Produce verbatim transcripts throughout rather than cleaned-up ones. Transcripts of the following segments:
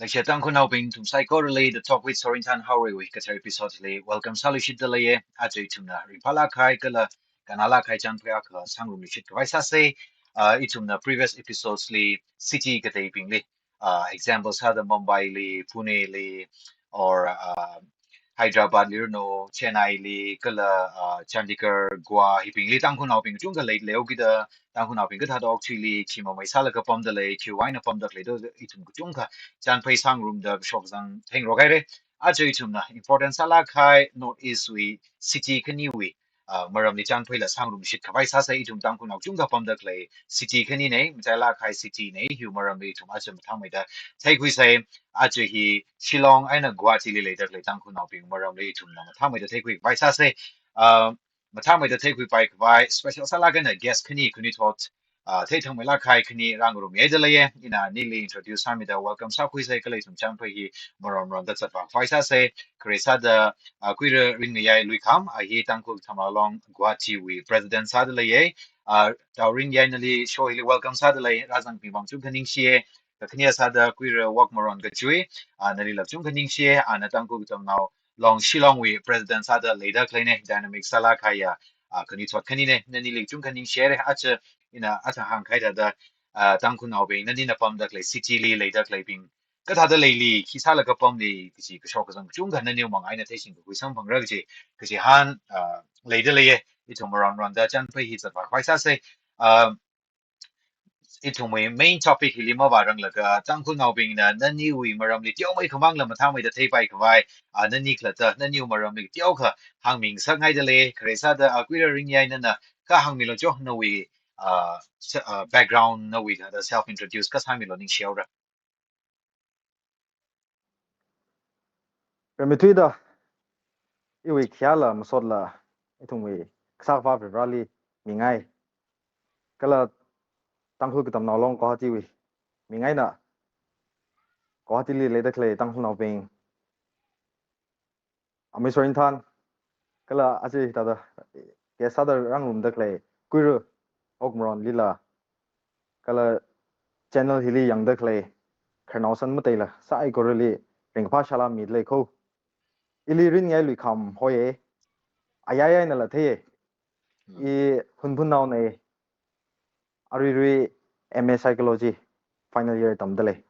Leishiya Tangkhulnaobing ithum saikorali The Talk with Sorinthan Haorei wui kathar episode li welcome sāluishitda leiya. Aja ithumna ringphālāk kahai kala kannālāk kahai chānphai akha sāngarumluishit khavai sāsa. Uh, ithumna previous episodes li city kateibingli, uh, example sāda Mumbai li, Pune li, or, uh, Hyderabad li rino, Chennai li, kala, uh, Chandigarh, Goa, hibingli Tangkhulnaobing kachungkha lei, leihaokida Tangkhulnaobing kathāda okathuili khi mamei sālaga pamda lei, khiwui eina pamda khalei da ithum kachungkha chānphai sāngarumda kashok kazang theingarok haira. Aja ithumna important sālāk kahai North East wui city khaniwui, uh, maramli chānphaila sāngarumluishit khavai sāsa. Ithum Tangkhulnao kachungkha pamda khalei city khanina, matailāk kahai city na, hiwui maramli ithum aja mathāmeida theikhuisa. Aja hi Shillong eina Guwahati li leida khalei Tangkhulnaobing maramli ithumna mathāmeida theikhui khavai sāsa. Uh, mathāmeida theikhuipai khavai special sālāk eina guest khani khanuithot, uh, theithangmeilāk kahai khani rāngarummihaida leiya. Ina anili introduce sāmida welcome sākhuisa kala ithum chānphai hi maron maronda zatvā khavai sāsa. Khare sāda, uh, Kuira Ringngayai Luikham, uh, hi Tangkhul Katamnao Long Guwahati wui president sāda leiya. Uh, Tao Ringngayai, nali show hili welcome sāda lei, rāzangbing vang kachungkha ningshiya. Kakhane sāda Kuira Wokmaron Kachui, uh, nalila kachungkha ningshiya, uh, ana Tangkhul Katamnao Long Shillong wui president sāda leida khaleina, dynamic sālāk kahaiya, uh, khanuithot khanina, nanili kachungkha ningshihaira. Aja ina athang hāngkahai thāda, uh, Tangkhulnaobing, nanina pamda khalei city li leida khaleibing kathāda leili, khi sālaga pamli kaji kashok kazang kachungkha naniwui manga eina theishingkakhui samphangra kaji, kachihān, uh, leida leiya. Ithum maron maronda chānphai hi zatvā khavai sāsa. Uh, ithumwui main topic hili mavāranglaga, Tangkhulnaobingna naniwui maramli teomeikha mangla mathāmeida theipai khavai, uh, nani khalatta, naniwui maramli teokha hāngmingasakngaida lei. Khare sāda, uh, Kuira Ringngayai, nana kha hāngmilu cho, nawui, uh, se-, uh, background, nawui thāda self introduce kha sāmilu, ningshihaora. Rimeithuida, iwui khayāla masotla ithumwui Kasā Akhava Vareli mingai. Kala Tangkhul Katamnao Long Guwahati wui mingaina, Guwahati li leida khalei Tangkhulnaobing, amei Sorinthan, kala aja hithāda guest sāda rāngarumda khalei Kuira Wokmaron lila, kala channel hili yangda khalei khararnao san mataila saikorali ringkaphā salām mida lei ko. Ili Ringngayai Luikham hoiya, ayāyānala theiya. Hmm. I Hunphunnaona, aruirui M A Psychology final year tamda lei.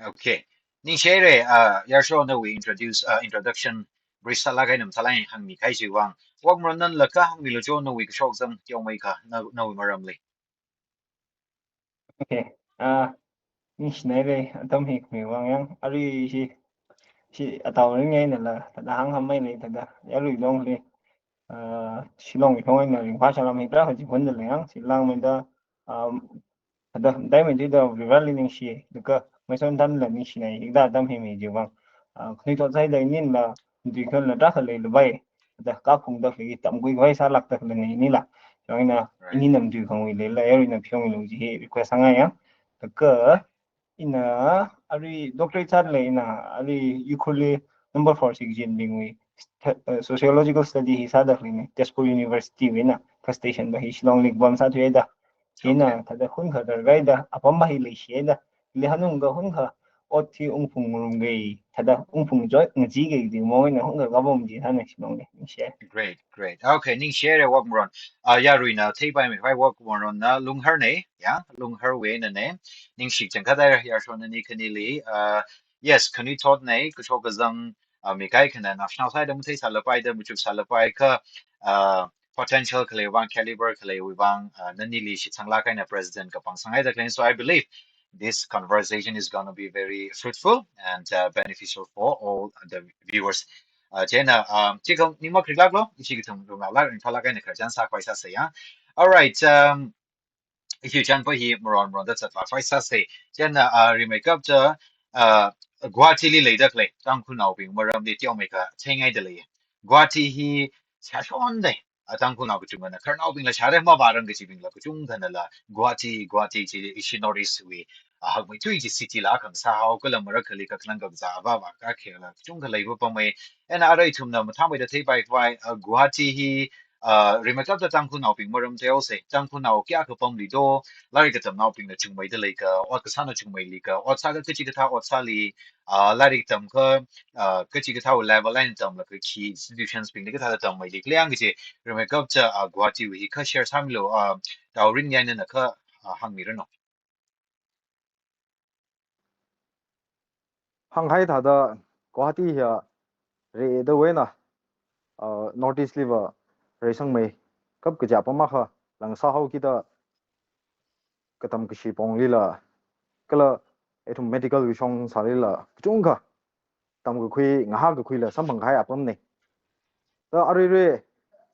Okay. Ningshihaira, uh, yarsho, nawui introduce, uh, introduction brief sālāk eina mathālāk eina hāngmikahai chiwui vang. Wokmaron, nanala kha hāngmilu cho, nawui kashok kazang teomeikha, na, nawui maramli. Okay. Uh, ningshinaira, atam hi khuiwui vang yang. Arui hi, hi Tao Ringngayai nala thāda hānghammei lei thāda, yarui longli, uh, Shillong wui thong eina ringphā salām hi tarākha chihonda lei yang, chilangmeida, um, thāda, dai meithuida Vareli ningshi, laga amei Sorinthanla ningshina, hikathā atam hi mi chiwui vang. Ah, khanuithot sāhaida ininla matuikhanla tarākha leilupai. Thāda kaphungda khalei tamkhui khavai sālākda khaleina inila. Chieina, right, inina matuikhanwui leila, yaruina phungmilu kaji hi request sāngaiya. Laga ina arui doctorate sāda lei, ina arui Ukhrulli number four section bingwui st-, uh, sociological study hi sāda khaleina, Tezpur University wui eina, first station va hi Shillongli kapam sāthuihaida. Chieina, okay, thāda hunkha darkar haida, apam va hi leishihaida, ili hanungakha hunkha ot hi ungphungngarumga, thāda ungphung choi ngachee kaji mong eina hunkha kapam chi thāna Shillongli, ningshiya. Great, great. Okay, ningshihaira Wokmaron. Ah, yaruina theipaimi khavai, Wokmaronna Lungharna, ya, Lungharwui einana. Ningshi changkhat haira, yarsho nani khanili. Ah, yes, khanuithotna, kashok kazang, ah, mi kaikhana national side matheisālapaida, machuksālapai kha, ah, potential khaleiwui vang, caliber khaleiwui vang, uh, nanili shitsanglāk eina president kapang sāngaidaklei. So I believe this conversation is gonna be very fruitful and, uh, beneficial for all the viewers. Uh, chieina, um, chikha ningmakarik lāklo, ishi kathum lunglaolāk, ringphālāk eina khararchan sākhavai sāsa ya. All right, um, ishi chānphai hi maron maronda zatvā khavai sāsa. Chieina, uh, rimeikapta, uh, Guwahatili leidakhalei Tangkhulnaobing maramli teomeikha theingaidalei. Guwahati hi shāshonda, ah, Tangkhulnao kachungkhana, khararnaobingla shāra, mavārang kachibingla kachungkhanala Guwahati, Guwahati chi ishi North East wui, ah, hakmeithui chi city la khangasā haowa, kala marakhali kakhalang kakazā avāva kakhela kachungkha leipapamma. Eina arui ithumna mathāmeida theipaikhava, ah, Guwahati hi, uh, rimeikapta Tangkhulnaobing maram theosei, Tangkhulnao kayākha pamli do, lairik katamnaobingna chungmeida leika, ot kasāna chungmeili ka, ot sākha kachikathā ot sāli, uh, lairik tamkha, uh, kachikathā level eina tamlaga khi institutions bingli kathāda tammeili khala yang kaji, rimeikapta, uh, Guwahati wui hi kha share sāmilu, uh, Tao Ringyai nana kha, uh, hāngmiranu. Hānghai thāda Guwahati hiya reidawui eina, uh, North East liva reisangmeikap kaja apam akha, langsāhaokida katam kashi ponglila, kala ithum medical wui shong sālila, kachungkha tamkakhui, ngahānkakhuila samphangkahai apamnei. Da aruirui,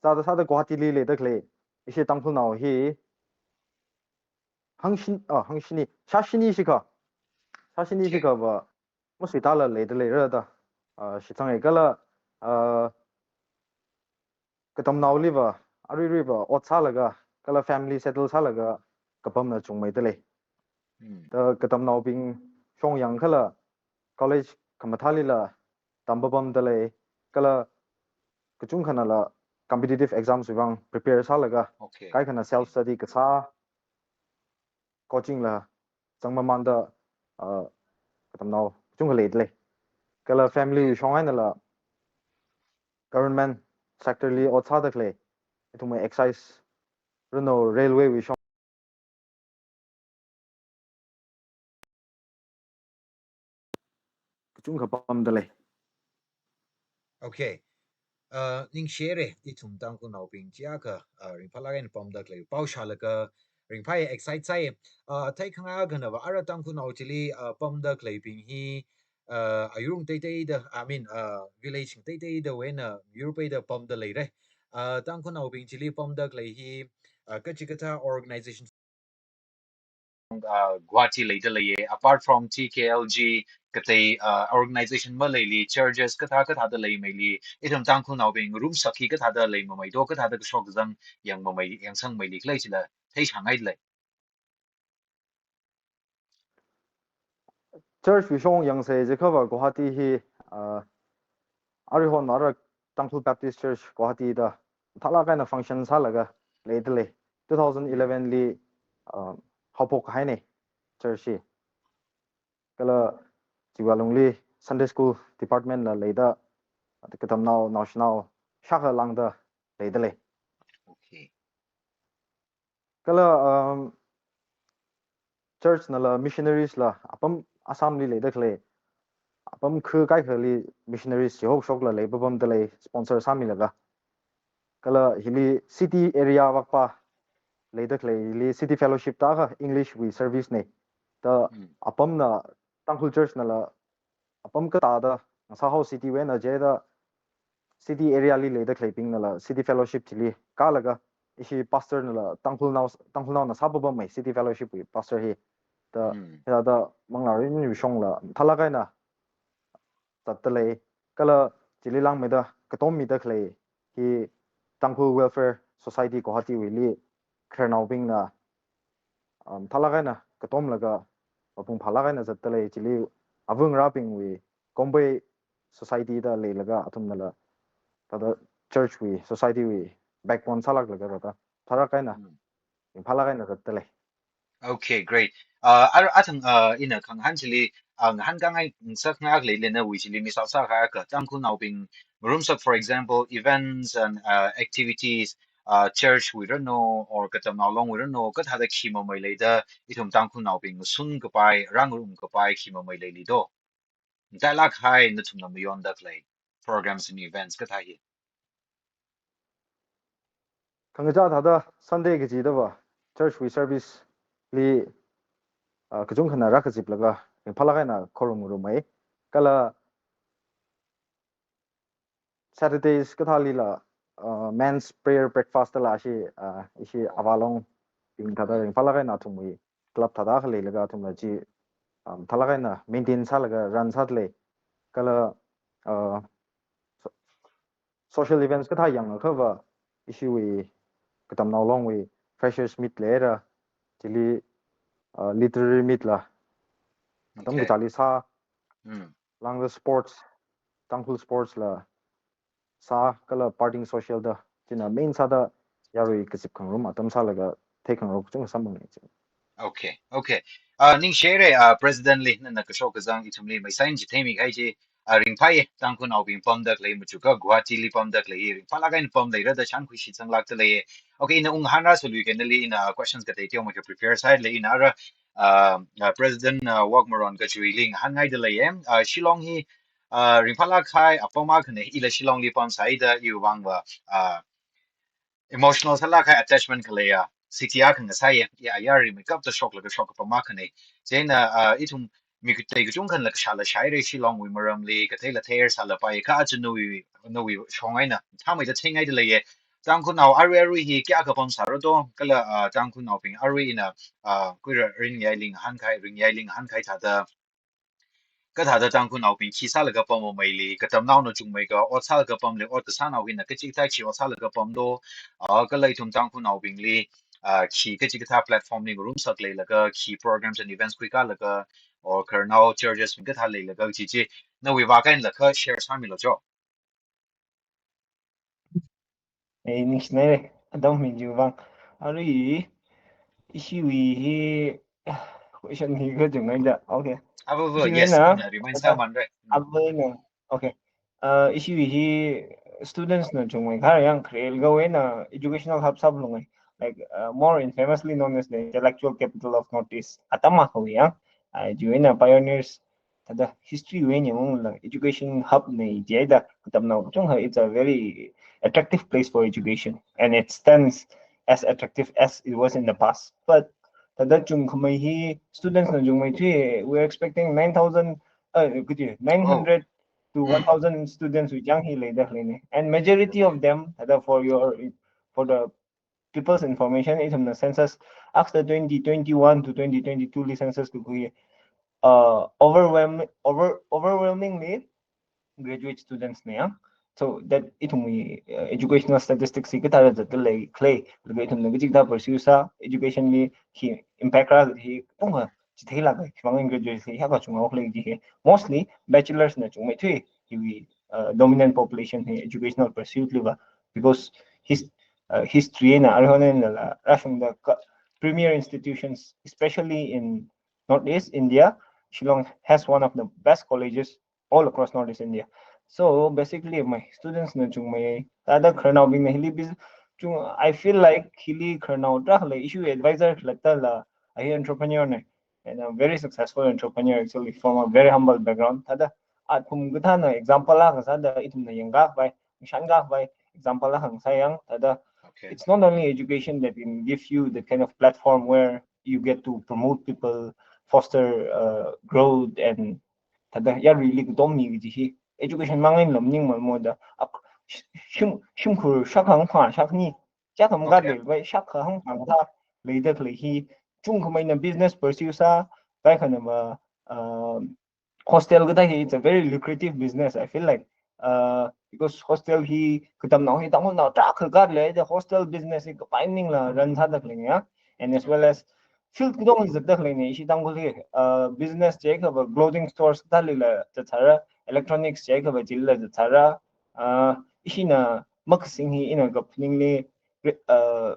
sāda sāda Guwahatili leida khalei ishi Tangkhulnao hi, hangshini, ah, hangshini, shāshini shikha, shāshini Okay. shikhava, masuitāla leida leira da, ah, shitsanga kala, ah, katamnaoliva, aruiruiva ot sālaga, kala family settle sālaga, kapamna chungmeida lei. Hmm. Da katamnaobing shong yangkhala, college khamathālila, tam papamda lei, kala kachungkhanala competitive exams wuivang prepare sālaga, Okay. kaikhana self study kasā, coaching la zangmamānda, uh, katamnao kachungkha leida lei. Kala family wui shong einala government sector li ot sāda khalei, ithumwui excise, rano railway wui shong kachungkha pamda lei. Okay. Uh, ningshire, ithum Tangkhulnaobing chiyākha, uh, ringphālāk eina pamda khalei pao shālaga ringphāya, excite sāya. Uh, theikhangai akhanava ara Tangkhulnao chili, uh, pamda khaleibing hi, uh, ayurung teiteida, I mean, uh, village teiteidawui eina yurpeida pamda leira. Uh, Tangkhulnaobing chili pamda khalei hi, uh, kachikathā organization, uh, Guwahati leida leiya, apart from T K L G, katei, uh, organization maleili, churches kathā kathāda leimeili, ithum Tangkhulnaobing ngarumsak hi kathāda leimamei do, kathāda kashok kazang yangmamei, yangsangmeili khalei chila theishangai lei. Church wui shong yangsei jiakhava Guwahati hi, uh, aruihon ara Tangkhul Baptist Church Guwahati da mathālāk eina function sālaga leida lei. Two thousand eleven li, uh, haophok kahainei church hi. Kala chiwui alungli Sunday school department la leida, katamnao, naoshinao shākha lāngda leida lei. Okay. Kala, um, church nala missionaries la apam Assam li leida khalei, apam khu kaikhali missionaries chihokshokla lei papamda lei, sponsor sāmilaga. Kala hili city area vakpa leida khalei hili city fellowship da akha English wui service nei. Da Hmm. apamna Tangkhul church nala apam katāda ngasāhao city wui eina jida city area li leida khaleibingnala city fellowship chili kālaga ishi pastor nala Tangkhulnao, Tangkhulnaona sāpapammei city fellowship wui pastor hi. Da Hmm. hithāda manglā rin yuishongla mathālāk eina zatda lei. Kala chili lāngmeida katommida khalei hi Tangkhul Welfare Society Guwahati wuili khararnaobingna, um, mathālāk eina katomlaga mapung phālāk eina zatda lei. Chili ava ngarābingwui Kombai Society da leilaga athumnala thāda church wui, society wui backbone sālāklaga thāda mathālāk eina Hmm. ringphālāk eina zatda lei. Okay, great. Uh, ar-, athang, uh, ina khangahān chili, uh, ngahānkāngai ngasak ngahānlei lena wui chili misao sākha ka Tangkhulnaobing ngarumsak, for example, events and, uh, activities, uh, church wui rano or katamnao long wui rano, kathāda khi mamei leida, ithum Tangkhulnaobing ngasun kapai, rāngarum kapai khi mamei leili do. Mathālāk hai nathumna mayonda khalei programs and events kathā hi. Khangachā thāda Sunday kachidava church wui service li, ah, kachungkhana rākaziplaga ringphālāk eina khorumngarummei. Kala Saturdays kathālila, ah, men's prayer breakfast la ishi, ah, ishi Oh. avālongbing thāda Hmm. ringphālāk eina athumwui club thāda akha leilaga athumla chi, ah, mathālāk eina maintain sālaga run sāda lei. Kala, ah, so-, social events kathā yangakhava ishiwui katamnao longwui freshers meet leira, chili, ah, literary meet la, tam Okay. kachāli sā, Hmm. lāngda sports, Tangkhul sports la sā, kala partying social da China main sāda yarui kazip khangarum atam sālaga theikhangarok kachungkha samphanga chi. Okay, okay. Uh, ningshire, uh, President li nana kashok kazang ithumli maisain chitheimi kahai chi, uh, ringphāye, Tangkhulnaobing pamda khalei machukha Guwahati li pamda khalei hi ringphālāk eina pamda leira da shānkhui shitsang lākda leiye. Okay, ina unghanra sālui ke nali ina questions katei teomeikha prepare sāhaile ina ara, uh, uh, President, uh, Wakmaron kachuili ngahānngaida leiye. Uh, Shillong hi, uh, ringphālāk kahai apam akhane, ila Shillong li pamsai da iwui vangva, uh, emotional sālāk kahai attachment khaleiya city akha ngasāye, ya, ya rimeikapta shoklaga shok apam akhane. Chieina, uh, ithum mi katei kachungkhana kashāla shāhaire Shillong wui maramli, katheila theihaisāla paiye, kha aja nawui, nawui shong eina thāmeida theingaida leiye. Tangkhulnao arui arui hi kayākha pamsāra do, kala, uh, Tangkhulnaobing arui ina, uh, kuira ringyaili ngahānkahai, ringyaili ngahānkahai thāda, kathāda Tangkhulnaobing khi sālaga pammeili, katamnaona chungmeikha ot sālaga pamli, ot kasānao hina kachikathā khi ot sālaga pam do, uh, kala ithum Tangkhulnaobingli, uh, khi kachikathā platform li ngarumsak leilaga, khi programs and events khuikālaga, or khararnao churches bing kathā leilaga chi chi, nawui vākahailakha share sāmilu jo. Eh, ningshinaire, atam hi chiwui vang. Arui, ishiwui hi, question hi kachungmeida. Okay. Ava, ava, yes, ina remind sāmanre. Ava, ina. Okay. Uh, ishiwui hi students na chungmei kahai yang kharel kawui eina educational hub sāphalunge. Like, uh, more infamously known as the intellectual capital of Northeast. Atam akhawui yang. Uh, chiwui eina pioneers thāda history wui eina yangla education hub ne jihaida katamnao kachungkha, it's a very attractive place for education and it stands as attractive as it was in the past. But thāda chungkhamei hi students na chungmeithui, we're expecting nine thousand, uh, kaji, nine hundred to one thousand students wui chang hi leida khaleine. And majority of them, thāda for your, for the people's information, ithumna census after twenty twenty-one to twenty twenty-two li census kakhui, uh, overwhelm-, over, overwhelmingly graduate students ne yang. So that ithumwui, uh, educational statistics hi kathāda zatda lei khalei, laga ithumna kachikathā pursue sā, education li khi impact rā hi tongkha chitheilāka, khivang graduate hi hiyākha chunga khalei chi hi. Mostly bachelors na chungmeithui, hiwui, uh, dominant population hi educational pursuit liva, because his, uh, history na arhon na la rāshungda ka, premier institutions, especially in Northeast India, Shillong has one of the best colleges all across Northeast India. So basically, my students na chungmei, thāda khararnaobingna hili biz-, chung, I feel like hili khararnao tarākha lei, ishiwui advisor khalattala, a entrepreneur ne, and a very successful entrepreneur actually from a very humble background. Thāda athum kathāna example akha sāda ithumna yangkhavai, mishan khavai example akha ngasā yang, thāda Okay. It's not only education that can give you that kind of platform where you get to promote people, foster, uh, growth, and thāda yaruili katommi kaji hi education mang eina maningmala da. Ak-, shim, shimkhur shākha hangphā shākhani, chakam ka Okay. lei vai shākha hangphā kathā leida khalei hi chungkhameina business pursue sā, kaikhanava, uh, hostel kathā hi, it's a very lucrative business, I feel like. Uh, because hostel hi katamnao hi Tangkhulnao tarākha khalei, the hostel business hi kapai maningla run sāda khalei ya. And as well as field katongli zatda khaleine, ishi Tangkhul hi, uh, business jiakhava clothing stores kathālila zatsāra, electronics jiakhava chilila zatsāra, uh, ishina makasing hi ina kaphaningli, uh,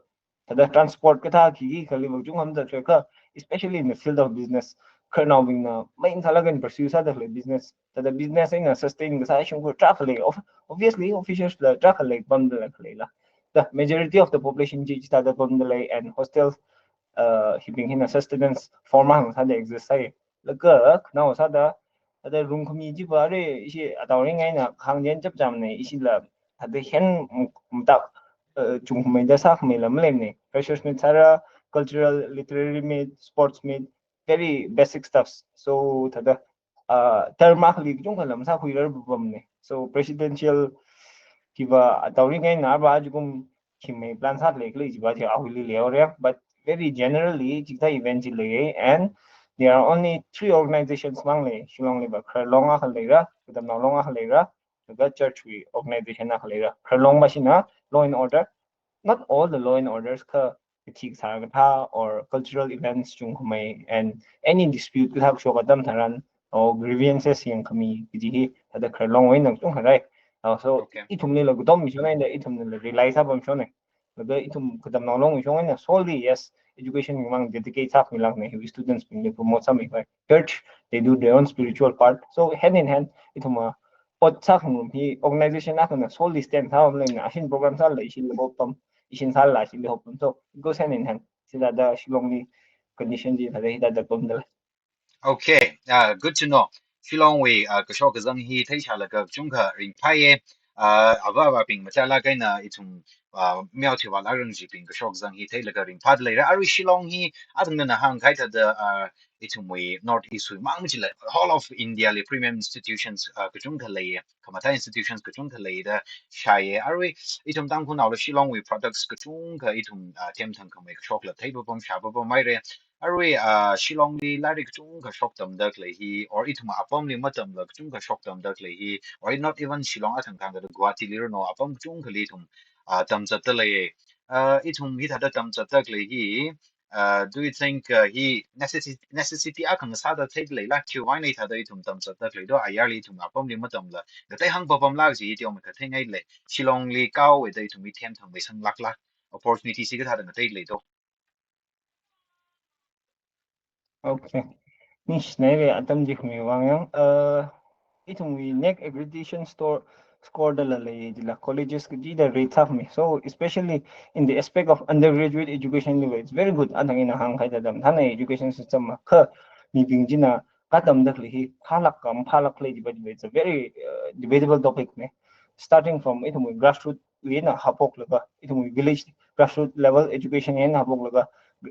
thāda transport kathā khikhi khaliva chungkha mazatkha, especially in the field of business. Khararnaobingna main sālaga pursue sāda khalei business, thāda business eina sustain kasā shimkhur tarākha lei. Of-, obviously, officials la tarākha lei, pamda la khaleila. The majority of the population chi chithāda pamda lei, and hostel, uh, hibing hina sustenance form akha sāda exist sāi. Laga khanao sāda, thāda rungkhami chiva re, ishi atao ringai na khangjen chapcham ne, ishila thāda hen m-, mtak, uh, chungkhameida sākhameila maleimane. Freshers meet sāra, cultural, literary meet, sports meet, very basic stuffs. So thāda, uh, term akhali kachungkha lam sākhuirar bubam ne. So presidential hiva atao ringai na va ajakum khimei plan sāda lei khalei chiva chi awuili leiore. But very generally, chikathā event chi lei, and there are only three organizations mang lei, Shillong liva, Khararlong akha leira, Katamnao Long akha leira, laga church wui organization akha leira. Khararlong va shina law and order, not all the law and orders kha, kathi kasā kathā or cultural events chungkhamei and any dispute kathā kashok atam tharan or grievances yangkhami kaji hi thāda Khararlong wui eina kachungkha rai. Uh, so Okay. ithumlila katommi shong eina ithumlila rely sāpam shong eina. Laga ithum katamnao longwui shong eina solely, yes, education wui vang dedicate sāmilākna, students bingli promote sāmikhavai. Church, they do their own spiritual part. So hand in hand, ithum a ot sākhangarum hi organization akhana solely stand sāpam leina, ashin program sālala ishili hoppam, ishin sālala ishili hoppam. So it goes hand in hand. Chithāda Shillongli condition chi thāda hithāda pamda lei. Okay, uh, good to know. Shillongwui, uh, kashok kazang hi theishālaga kachungkha ringphāya. Uh, ava avābing machālāk eina ithum, uh, meotheiva lākrang chibing kashok kazang hi theilaga ringphāda leira. Arui Shillong hi, athangna hāngkahai thāda, uh, ithumwui North East wui mang machila, whole of India li premium institutions, uh, kachungkha leiya, khamathā institutions kachungkha leida shāya. Arui ithum Tangkhulnaola Shillongwui products kachungkha ithum, uh, themthang khamei kashokla theipapam, shāpapam haira. Arui, uh, Shillongli lairik kachungkha shoktamda khalei hi, or ithum apamli matamla kachungkha shoktamda khalei hi, or not even Shillong, athang khangarum Guwahati li rano apam kachungkhali ithum, uh, tamzatda lei. Uh, ithum hithāda tamzatda khalei hi, uh, do you think, uh, hi necessi-, necessity akha ngasāda theida leila, khiwui vang eina hithāda ithum tamzatda khalei do, ayarli ithum apamli matamla ngatei hāngpapamla kaji hi teomeikha theingailei. Shillongli kahaoda ithum hi themthang meisanglākla, opportunity chi kathāda ngateilei do. Okay. Ningshinaira atam chi khami vang yang. Uh, ithumwui NAAC accreditation store score dala lei, chila colleges kachida rate sākhami. So especially in the aspect of undergraduate education level, it's very good. Athang ina hāngkahai thāda mathāna education system ma kha mibing china katamda khalei hi phālāk ka maphālāk khala jiva, jiva, it's a very, uh, debatable topic ne. Starting from ithumwui grassroots wui eina haophoklaga, ithumwui village grassroots level education eina haophoklaga,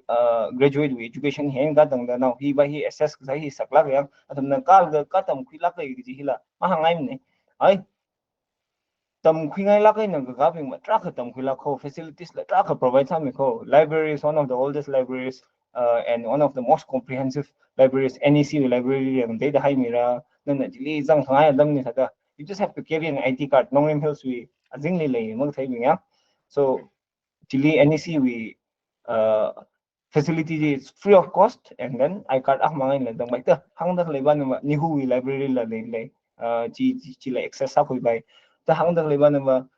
uh, graduate wui education hi eina katangda nao hiva hi assess kasā hi saklāk yang, athumna kal ka katamkhuilāka kaji hila mahāngngaimana. Ai, tamkhuingailāk eina kakābing ma tarākha tamkhuilāk haowa, facilities la tarākha provide sāmi haowa. Library is one of the oldest libraries, uh, and one of the most comprehensive libraries, NEC wui library yang data haimira, nana chili zangkhangai atamli thāda, you just have to carry an I D card, Nongrim Hills wui azingli lei, makatheibing ya. So chili NEC wui, uh, facility is free of cost, and then I card akhamang eina zangpai. Ta hāngda khalei va nava NEHU wui library la leilei, uh, chi, chi, chila access sākhuipai. Ta hāngda khalei va nava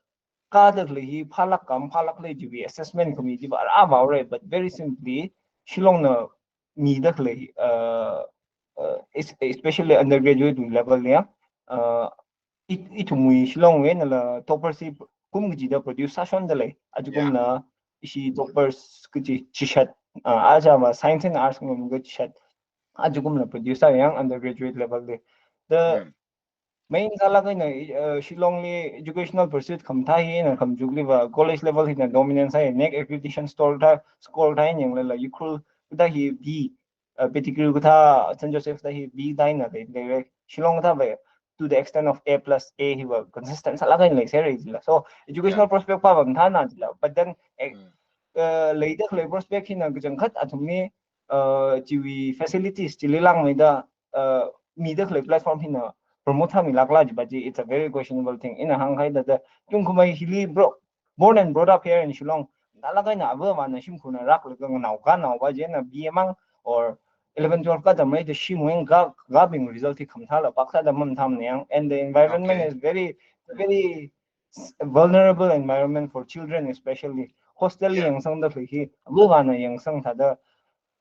kada khalei hi phālāk ka maphālāk khala jiwui assessment khami chiva rāvaora, but very simply, Shillongna mida khalei, uh, uh, es-, especially undergraduate level ya, uh, i, ithumwui Shillongwui einala toppers hi kum kachida produce sāshonda lei. Achukumla ishi toppers kachi chishat, uh, aja ma science and arts ngam kachishat, achukumla produce sā yang undergraduate level li. The Mm. main sālāk eina, uh, Shillongli educational pursuit khamathā hi eina khamachukliva college level hina dominance sāya, NAAC accreditation score thā, score thā eina yanglala Ukhrul kathā hi B, uh, Pettigrew kathā, Saint Joseph kathā hi B kathā eina lei, lei, lei. Shillong kathāva to the extent of A plus A hiva consistent sālāk eina leiserra jila. So educational Yeah. prospect pava mathāna jila. But then, eh, Mm. uh, leida khalei prospect hina kachangkhat athumli, uh, chiwui facilities chili langmeida, uh, mida khalei platform hina promote sāmilākla jiva chi, it's a very questionable thing. Ina hāngkahai thāda, tungkhamei hili bro-, born and brought up here in Shillong, nalāk eina ava avāna shimkhurna rāklaga nganao khanao va china B A mang or eleven twelve katamrei da shimwui eina ka, kabing result hi khamathāla pāksāda mamathāmana yang, and the environment Okay. is very, very s-, vulnerable environment for children especially. Hostel li Yeah. yangsangda khalei hi, ava avāna yangsang thāda,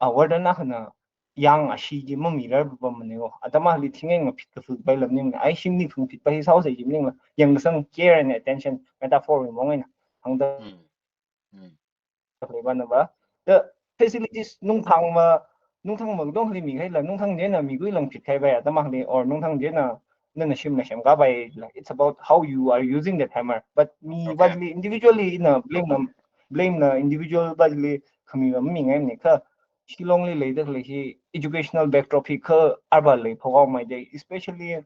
a warden akhana yang ashee chi mamirar pamana yo. Atam akhali thing eina phit kafil pai lam ningna, ai shimli phung phit pai hi saosai chi maningla, yangsang care and attention, metaphor wui mong eina hāngda Mm. Mm. khalei va nava. The facilities nungthang ma, nungthang ma dong hali mikahaila, nungthang china miguilang phit kahai vai atam akhali, or nungthang china nana shimna semkapai, like, it's about how you are using that hammer. But mi Okay. vali individually ina blame na, blame na individual vali khami va mamingaimana kha, Shillongli leida khalei hi educational backdrop hi kha arva lei phokhaomeida, especially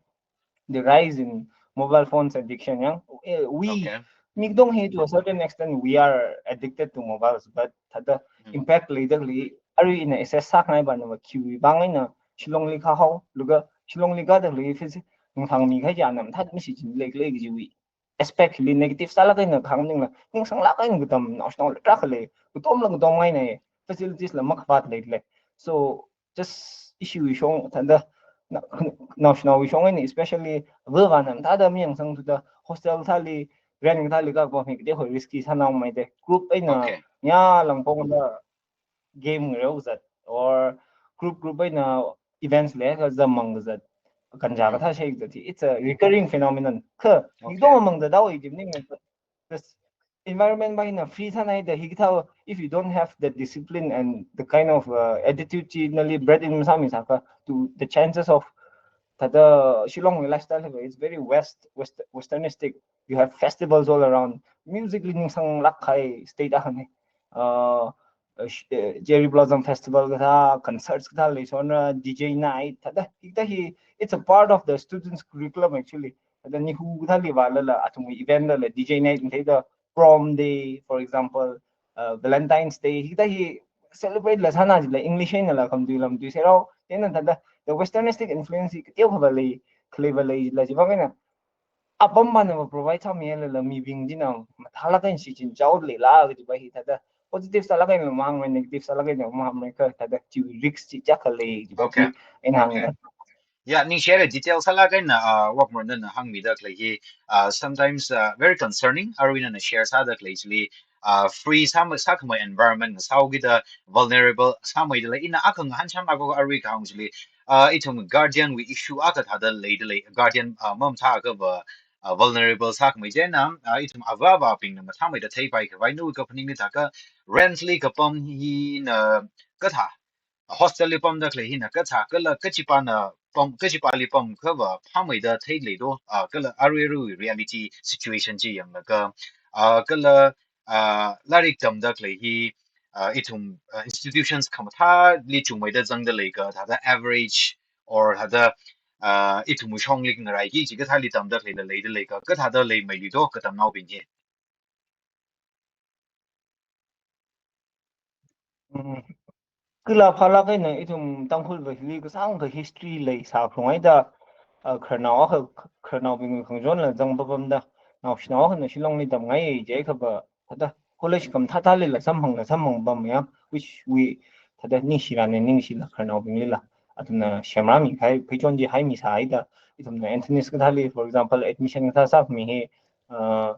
the rise in mobile phones addiction yang. Eh, we, Okay. mi dong hi to a certain extent we are addicted to mobiles, but thāda Mm. impact leida khalei, arui ina assess sākhangai va nava khiwui vang eina Shillongli kahao, laga Shillongli kada khalei phisi, nungthang mikahai chi ana mathāda mashichinlei khala kajiwui aspect li negative sālāk eina kahāng maningla, ningsanglāk eina katam naoshinao la tarākha lei, katomla katomngaina, facilities la makhavāt leilei. So just issue wui shong thāda, na, naoshinaowui shong eina especially ava avāna mathāda mayangsang thuda hostel thāli, rent thāli kapam hi kateokha risky sāna maida. Group eina Okay. nya langpongda game ngareo zat, or group group eina events leikha zam mang zat, ganja kathā share zat. It's a recurring phenomenon. Kha, Okay. hidong mang zat dao i jim ning. This environment ba hina free sāna da hikathā, if you don't have the discipline and the kind of uh, attitude chi nali bred in masāmi sākha, to the chances of thāda Shillong lifestyle hi, it's very west, west westernistic. You have festivals all around. Musically ningsanglāk kahai state akhana. Uh, uh, sh- uh, Cherry Blossom Festival kathā, concerts kathā leisona, D J night, thāda, hikathā hi, it's a part of the students' curriculum actually. Thāda NEHU kathāli vālala, athumwui event lala, D J night, thāda prom day, for example, uh, Valentine's Day, hikathā hi celebrate la sāna jila, English einala khamtui lamtui serao, then thāda, the westernistic influence hi kateokha va lei, khalei va leila jiva kaina. Apam mana va provide sāmilala mibing china mathālāk eina shichin chao leila kajiva hi thāda positive sālāk eina mahāngmei, negative sālāk eina mahāngmei kha thāda chi risk chi chiyākha lei jiva Okay. chi eina hāng. Okay. Yeah, ningshi haira detail sālāk eina, uh, Wakmar nana hāngmida khalei hi, uh, sometimes uh, very concerning, aruina nana share sāda khalei chili, uh, free sāma sākhamei environment sāhaokida vulnerable sāmeida lei, ina akha ngahānchānlaga arui kahāng chili, uh, ithum guardian wui issue akha thāda leida lei, guardian uh, mamathā akhava uh, vulnerable sākhamei chieina, uh, ithum avā avābingna mathāmeida theipai khavai nawui kaphaning ni thākha rent li kapam hina kathā, hostel li pamda khalei hina kathā, kala kachipāna pam, kachipāli pam akhava phāmeida thei lei do, uh, kala arui arui reality situation chi yanglaga, uh, kala uh, lairik tamda khalei hi, uh, ithum uh, institutions khamathāli chungmeida zangda lei kha, thāda average or thāda uh, ithum shongli ngaraiki chi kathāli tamda khaleila leida lei kha, kathāda leimeili do katamnaobing hi. Mm. Kala phālāk eina ithum Tangkhul va hili kasāngkha history leisā khaung haida, uh, khararnao akha, khararnaobing khangachonla zang papamda, naoshinao akhana Shillong li tamngai jiakha va, thāda college khamathā thālila samphangla samphang pam ya, which we thāda ningshirane, ningshila khararnaobinglila. Athumna semrāmi kahai pheichon chi haimi sāhaida, ithumna Anthony's kathāli, for example, admission kathā sākhami hi, uh,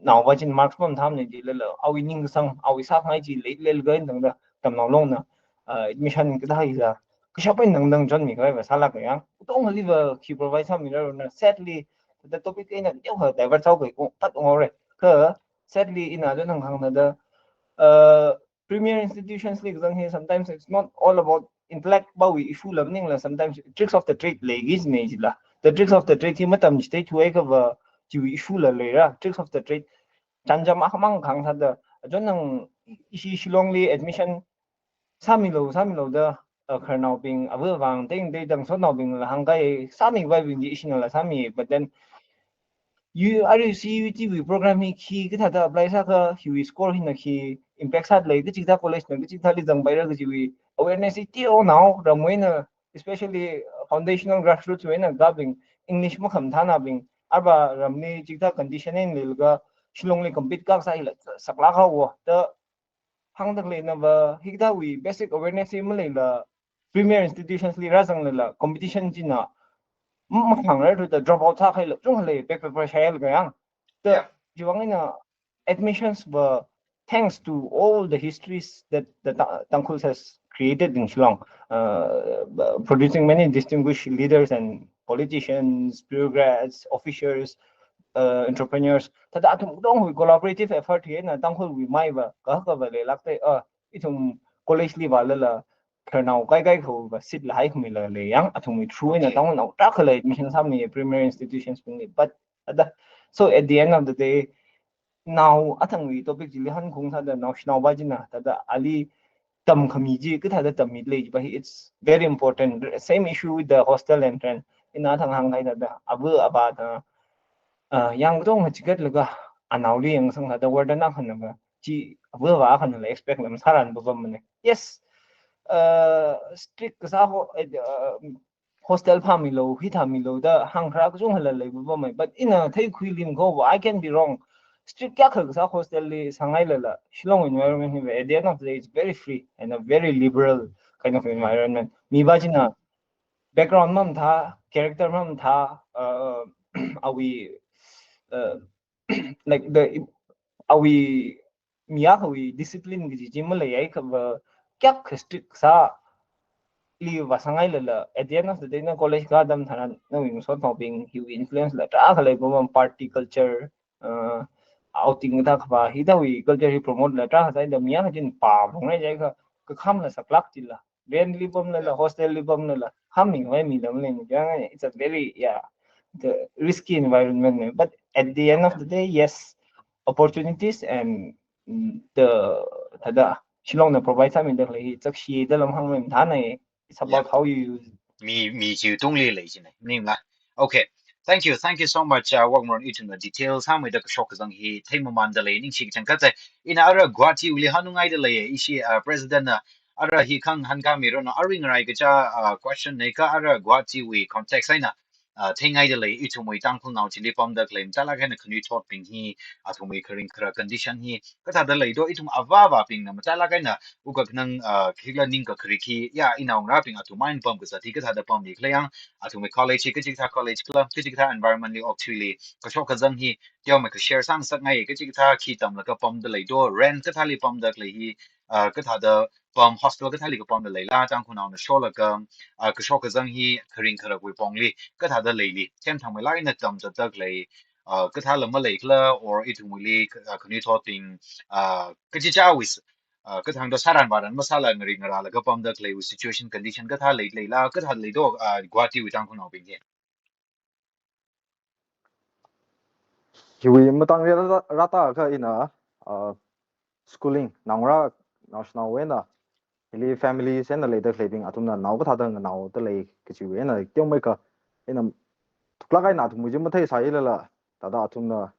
naova chin marks pam thamne jilala, awui ningsang, awui sākhangai chi lei lei gai tangda, tamnao longna, uh, admission kathā hi sā, kashap eina dangdang chonmi kahai va sālāk ya. Tong hali va khi provide sāmira na, sadly, the topic eina teokha divert sāhaoki kong tat ong haora. Kha, sadly, ina chon hāng hāngda, uh, premier institutions li kazang hi, sometimes it's not all about intellect bawui issue la maningla, sometimes tricks of the trade leiki jine jila. The tricks of the trade hi matamchithei thuakha va chiwui issue la leira, tricks of the trade. Chānjam akhamang kahāng sāda, achon nang ishi Shillong li admission sāmilu, sāmilu da, uh, khararnaobing, avā avāng, teng teng tang sotnaobingla hāngkahai, sāmi kavaibing chi ishinala sāmi, but then, you, arui C U E T wui program hi khi kathāda apply sākha, hiwui score hina khi impact sāda lei, kachikathā college na kachikathāli zangpaira kajiwui awareness hi teonao, ramwui eina, especially foundational grassroots wui eina kapbing, English makhamathānabing, arva ramli chikathā condition eina leilaga, Shillong li compete kasā hila saklāk haowa, da hāngda khaleina va, hikathāwui basic awareness hi maleila, premier institutions li rāzanglala, competition china, m-, makhangrar thuda drop out sākahaila, chungkha lei, back paper shailaga yang. Da, Yeah. chiwui vang eina admissions va, thanks to all the histories that the Ta-, Tangkhuls has created in Shillong, uh, producing many distinguished leaders and politicians, bureaucrats, officers, uh, entrepreneurs. Thāda athum katongwui collaborative effort hi eina Tangkhulwui mai va, kahaka va leilākte, uh, ithum college li vālala, khararnao kaikai khava seat la haikhamila lei yang, athumwui through eina Okay. Tangkhul nao tarākha lei admission sāmi premier institutions bingli. But, ada, so at the end of the day, nao athangwui topic chili hankhaung sāda naoshinao va china, thāda ali tamkhami chi, kathāda tammi lei chi va hi, it's very important. Same issue with the hostel and rent. Ina athang hāngkahai thāda, avā avāda, uh, yang katong chigatlaga, anaoli yangsang thāda warden akhana va, chi avā avā akhanala expect lam sāran papam mane. Yes, uh, strict kasā ho, uh, hostel phāmilu, hithāmilu da hāngkharā kachungkhala lei papam mai. But ina theikhui lim kho va, I can be wrong. Strict kayākha kasā hostel li sāngailala, Shillong environment hi va, at the end of the day, it's very free and a very liberal kind of environment. Mi va china background mamathā, character mamathā, uh, awui uh, like the awui mi akhawui discipline kaji chi maleiakha va kayākha strict sāli vāsāngailala, at the end of the day na college katam tharan nawui ngasotnaobing hiwui influence la tarākha leipapam, party culture, uh, outing kathā khavā, hithāwui culture hi promote la tarākha sāda mi akhachin pāphalungra jiakha kakhamla saklāk chila. Rent li pamlala, hostel li pamlala, kham mingwui mi dam leng jiakha, it's a very, yeah, the risky environment ne. But at the end of the day, yes, opportunities and, mm, the, thāda Shillong na provide sāmida khalei hi chakshida lam hāngmei mathāna. It's about how you use. Mi, mi chiwui tungli lei china, maningla. Okay. Thank you. Thank you so much, uh, Wakmaron, ithumna detail sāmeida kashok kazang hi theimamanda lei, ningshi kachangkhat. Ina ara Guwahati wuili hanungaida lei, ishi, uh, President na ara hi khangahān kami rona, arui ngarai kaja, uh, question ne ka ara Guwahati wui context eina, uh, theingaida lei, ithumwui Tangkhulnao chili pamda khalei, machālāk eina khanuithotbing hi, athumwui kharing khara condition hi kathāda leido, ithum avāvābingna machālāk eina wukkhanang, uh, khikhala ningkakharik hi, ya, inaongarābing athum eina pamkazat hi kathāda pamli khala yang, athumwui college hi kachikathā college kala, kachikathā environment li okthuili, kashok kazang hi teomeikha share sāngasakngai, kachikathā khi tamlaga pamda leido, rent kathāli pamda khalei hi, uh, kathāda pam, hostel kathāli kapamda leila, Tangkhulnaona sholaga, uh, kashok kazang hi kharing kharawui pongli kathāda leili, themthangmeilāk eina tamzatda khalei, uh, kathāla maleikhala, or ithumwuili, uh, khanuithotbing, uh, kachichāwui, uh, kathāngda sāran vāran masāla ngaringarālaga pamda khaleiwui situation condition kathā lei, leila, kathā leido, uh, Guwahati wui Tangkhulnaobing hi. Hiwui matang rāta, rātakha ina, uh, schooling, naongarā naoshinao eina, hili families eina leida khaleibing athumna nao kathāda nganaoda lei kajiwui eina teomeikha ina thuklāk eina athumwui chi matheisālala, thāda athumna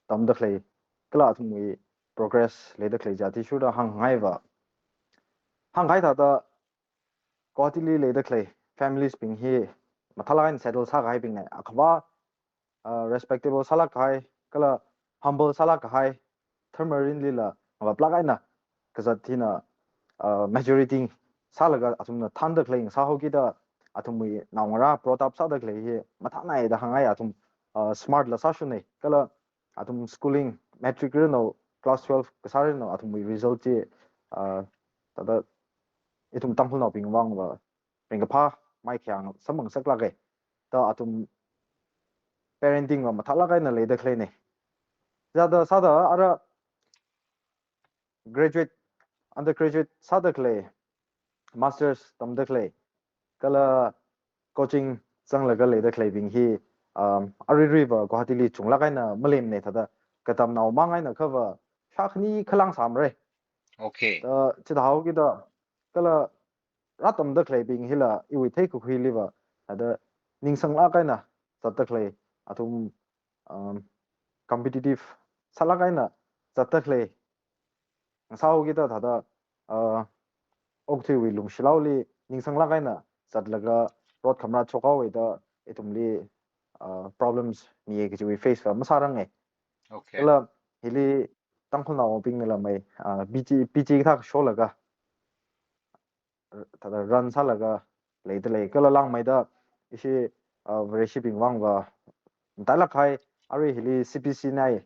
tamda khalei kala athumwui progress leida khalei chi athishurda hāngngaiva. Hāngkahai thāda Guwahati li leida khalei families bing hi mathālāk eina settle sākahaibing ne. Akhava, uh, respectable sālāk kahai, kala humble sālāk kahai, thermarinlila ngavaplāk eina kazat hina, uh, majority sālaga athumna thānda khalei ngasāhaokida athumwui naongarā brought up sāda khalei hi mathānai da hāngngai, athum, uh, smart la sāshunai. Kala athum schooling, matric rino, class twelve kasā rino, athumwui result chi, uh, thāda ithum Tangkhulnaobing vangva ringkaphā mai khayang samphang saklāka. Da athum parenting va mathālāk eina leida khalei ne. Sāda, sāda ara graduate, undergraduate sāda khalei, masters tamda khalei, kala coaching zanglaga leida khaleibing hi, um, aruiruiva Guwahati li chunglāk eina malemne, thāda katamnao mang eina khava shākhani khalang sāmara. Okay. Da chithāhaokida, kala rātamda khaleibing hila iwui theikakhuiliva, thāda ningsanglāk eina zatda khalei, athum, um, competitive sālāk eina zatda khalei ngasāhaokida thāda, uh, okathuiwui lungshilaoli ningsanglāk eina zatlaga rot khamrā chokhaowa da ithumli, uh, problems mi kajiwui face va masāranga. Okay. Kala hili Tangkhulnaobingnala mai, uh, P G, P G kathā sholaga, thāda run sālaga leida lei. Kala langmeida ishi, uh, Vareshibing vangva matailāk kahai, arui hili C P C nai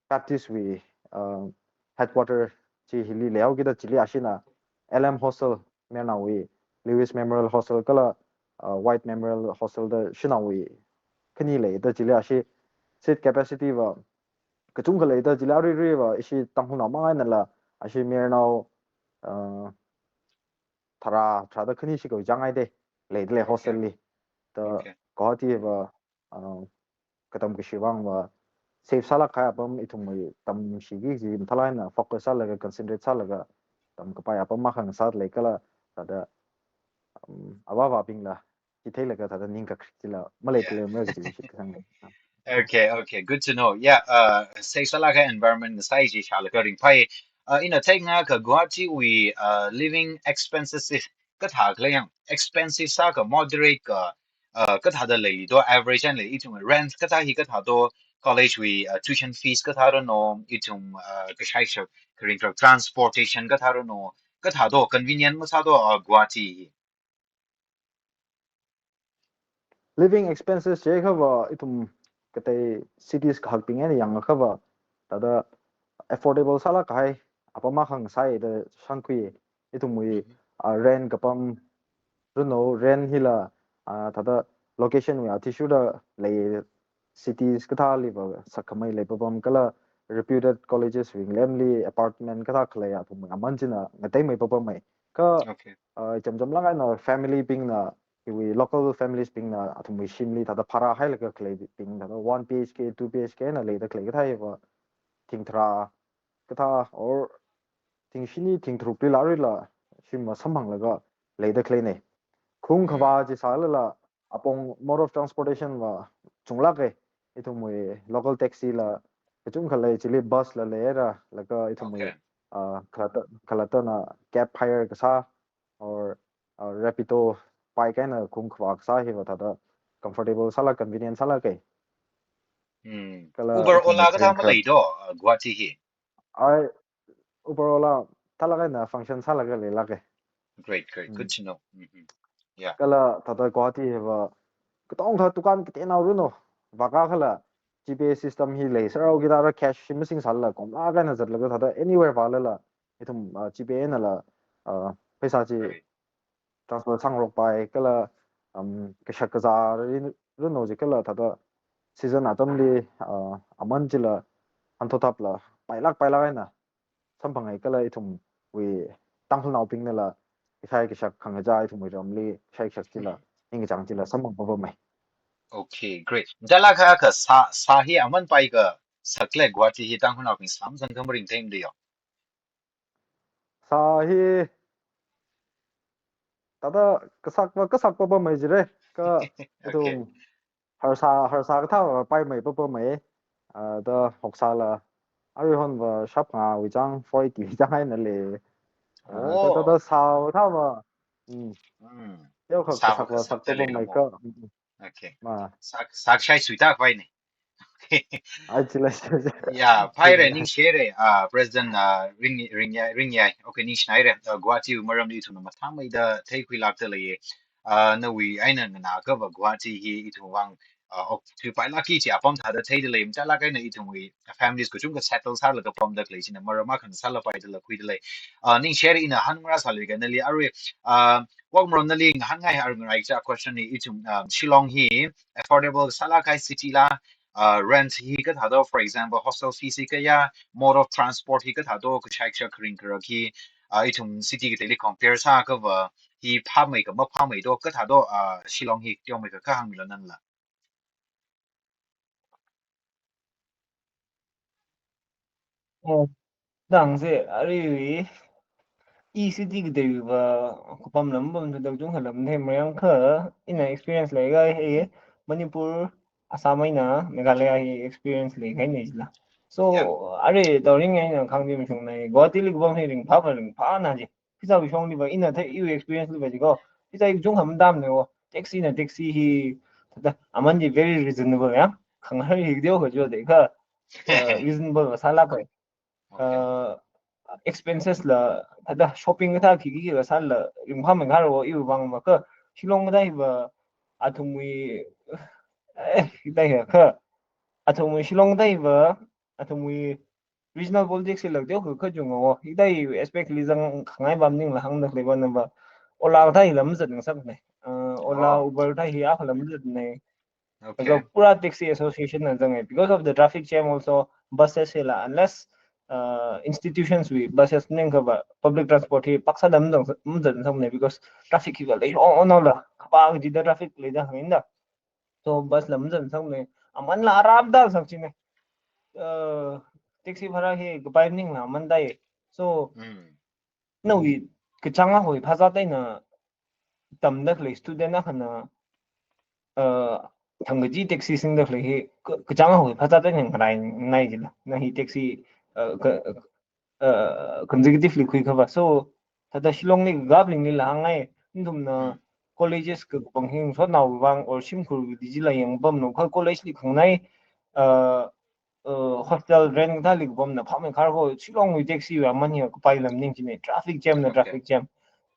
Baptist wui, uh, headquarter chi hili leihaokida chili ashina L M Hostel, Mayarnaowui Lewis Memorial Hostel kala, uh, White Memorial Hostel da shanaowui khani lei da chili ashi seat capacity va kachungkha lei da chili aruiruiva ishi Tangkhulnao mang einala ashi Mayarnao, uh, tharā, tharāda khani shikha chāngai da leida lei. Okay. Hostel li. Da, okay, Guwahati va, uh, katam kashi vangva safe sālāk kahai apam, ithumwui tamshiki kaji mathālāk eina focus sālaga, concentrate sālaga tamkapai apam makhangasā lei kala, thāda, um, avāvābingla chitheilaga thāda ningkakharik chila malei, yeah, khalei mara kaji shit kasang lei. Okay, okay, good to know. Yeah, uh, safe sālāk kahai environment ngasai chi shālaga ringphai. Uh, ina theingaikha Guwahati wui, uh, living expenses hi kathā khala yang, expensive sākha moderate ka, uh, kathāda leili do, average eina lei, ithum rent kathā hi kathā do, college wui, uh, tuition fees kathā rano, ithum, uh, kashai shak, kharing kharak transportation kathā rano, kathā do, convenient masā do, uh, Guwahati hi. Living expenses chiakhava ithum katei cities kahakbing eina yangakha va, thāda affordable sālāk kahai apam akha ngasai da shānkhui. Ithumwui, ah, rent kapam runo, rent hila, ah, thāda location wui athishurda lei, cities kathāli va sakkhamei lei papam kala reputed colleges wui ngalemli apartment kathā khalei athum aman china ngateimei papam mei. Kha, okay, ah, chānjamlāk eina family bingna, iwui local families bingna athumwui shimli thāda bhara hailaga khalei bing thāda one B H K, two B H K na leida khalei kathā va thing tharā kathā or thing shini thing tharukli lāri la shim va samphanglaga leida khaleina. Khung khavā chi sālala apong mode of transportation va chunglāka. Ithumwui local taxi la kachungkha lei, chili bus la leira, laga ithumwui, okay, ah, khalatta, khalattana cab hire kasā or, ah, Rapido bike eina khung khavā kasā hi va thāda comfortable sālāk, convenient sālāka. Hmm. Kala Uber, ithumwui Ola kathā train kha maleido, ah, Guwahati hi? Ai, Uber, Ola thālāk eina function sālaga leilāka. Great, great. Good to know. Mm-hmm. Yeah. Kala thāda Guwahati hi va katongkha dukan kateonao runo, vākakhala GPay system hi leisārao kida ra cash hi masingsālala komlāk eina zatlaga thāda anywhere vālala ithum, ah, GPay einala, ah, pheisā chi, right, transfer sāngarokpai kala, um, kashak kazā rin, runo jikhala thāda season atamli, ah, aman chila hanthotapla pailāk pailāk eina samphangai kala ithumwui Tangkhulnaobingnala ishai kashak khangachā ithumwui ramli ishai kashak chila, hmm, ningkachāng chila samphang papam mei. Okay, great. Dalakha ka sā, sā hi aman pai kasak lei Guwahati hi Tangkhulnaobing sāmazang kha maringtheimada yo? Sā hi thāda kasak va kasak papam mei jira. Kha, okay, ithum harsā, harsā kathā va paimei papam mei. Ah, da hoksāla aruihon va shap ngawui chang, four eighty wui chang eina lei. Ah, oh, thāda sā va thā va, mm, mm, teokha sā va kasak va kasak sak da papam leilo mei mo? Kha. Mm, mm. Okay. Ma. Sak, sak shai suita khavai ni. Ai, chila, chila, chila. Yeah, phaira, ningshire, ah, President, ah, Ring, Ringyai, Ringyai. Okay, ningshire, ah, Guwahati wui maramli ithumna mathāmeida theikhuilākda leiya. Ah, nawui eina nganākha va Guwahati hi ithumwui vang, ah, ok, thuipailākki kaji apam thāda theida lei, mathālāk eina ithumwui families kachungkha settle sālaga pamda khalei china maram akha sālapai dala khuida lei. Ah, ningshire, ina hāngngarā sāluiga nali arui, ah, Wakmron nali ngahānngai arui ngaraicha question ni ithum, ah, Shillong hi affordable sālāk kahai city la, ah, rent hi kathādo, for example, hostel fees hi kayā, mode of transport hi kathādo, kashai kashak kharing kharak hi, ah, ithum city kateili compare sākha va hi phāmei kha maphāmeido, kathādo, ah, Shillong hi teomeikha kha hāngmilu nala. Oh, dangse, arui, i city kateiva, kapam lam pam thuda kachungkha lam thei mayang kha, ina experience leikahai, Manipur, Assam eina Meghalaya hi experience leikahaina jila. So, yeah, arui tauring eina khangdi mashungnai, Guwahati li kapam hi ringphā va ringphāna ji. Pheisā kashongli va, ina thei, iwui experience li va jiko. Pheisā hi kachungkha matamna wo. Taxi na taxi hi, thāda, aman hi very reasonable ya. Khangarei hi teokha jodakha, uh, reasonable va sālāka. Okay. Uh, expenses la, thāda, shopping kathā khikhi va sālala, ringphāmei kharao iwui vang va kha, Shillong kathā hi va, athumwui, eh, kathā hi kha, athumwui Shillong kathā hi va, athumwui regional politics hi lak teokha kachungkha wo. Hithāda aspect li zangkhangai va maningla hāngda khalei va nava. Ola kathā hi lam zatngasakna. Uh, Ola, oh, Uber kathā hi akha lam zatna. Okay. Laga pura taxi association na zanga. Because of the traffic jam also, buses hila, unless, uh, institutions wui buses maningakha va, public transport hi paksa lam zang, mazatngasakna, because traffic hi va lei, oh, oh, no la. Khapa kajida traffic leida hāngda. So, bus la mazatngasakna, amanla arapda sak china. Uh, taxi bhara hi kapai maningla aman dai. So, mm, nawui kachāng akhawui phazā teina tamda khalei student akhana, uh, thangkaji taxi singda khalei hi ka-, kachāng akhawui phazā teina ngarainai jila. Na hi taxi, uh, ka, uh, consecutively khuikha va. So, thāda Shillong li gap lingli la hāngngai, nathumna, hmm, colleges kapang hi ngasotnao vang or shimkhur kaji chila yangpamlu kha college li khanganai, uh, uh, hostel rent kathāli kapamna phāmei kharao Shillong wui taxi wui aman hi kapai lam ning china, traffic jam na, okay, traffic jam.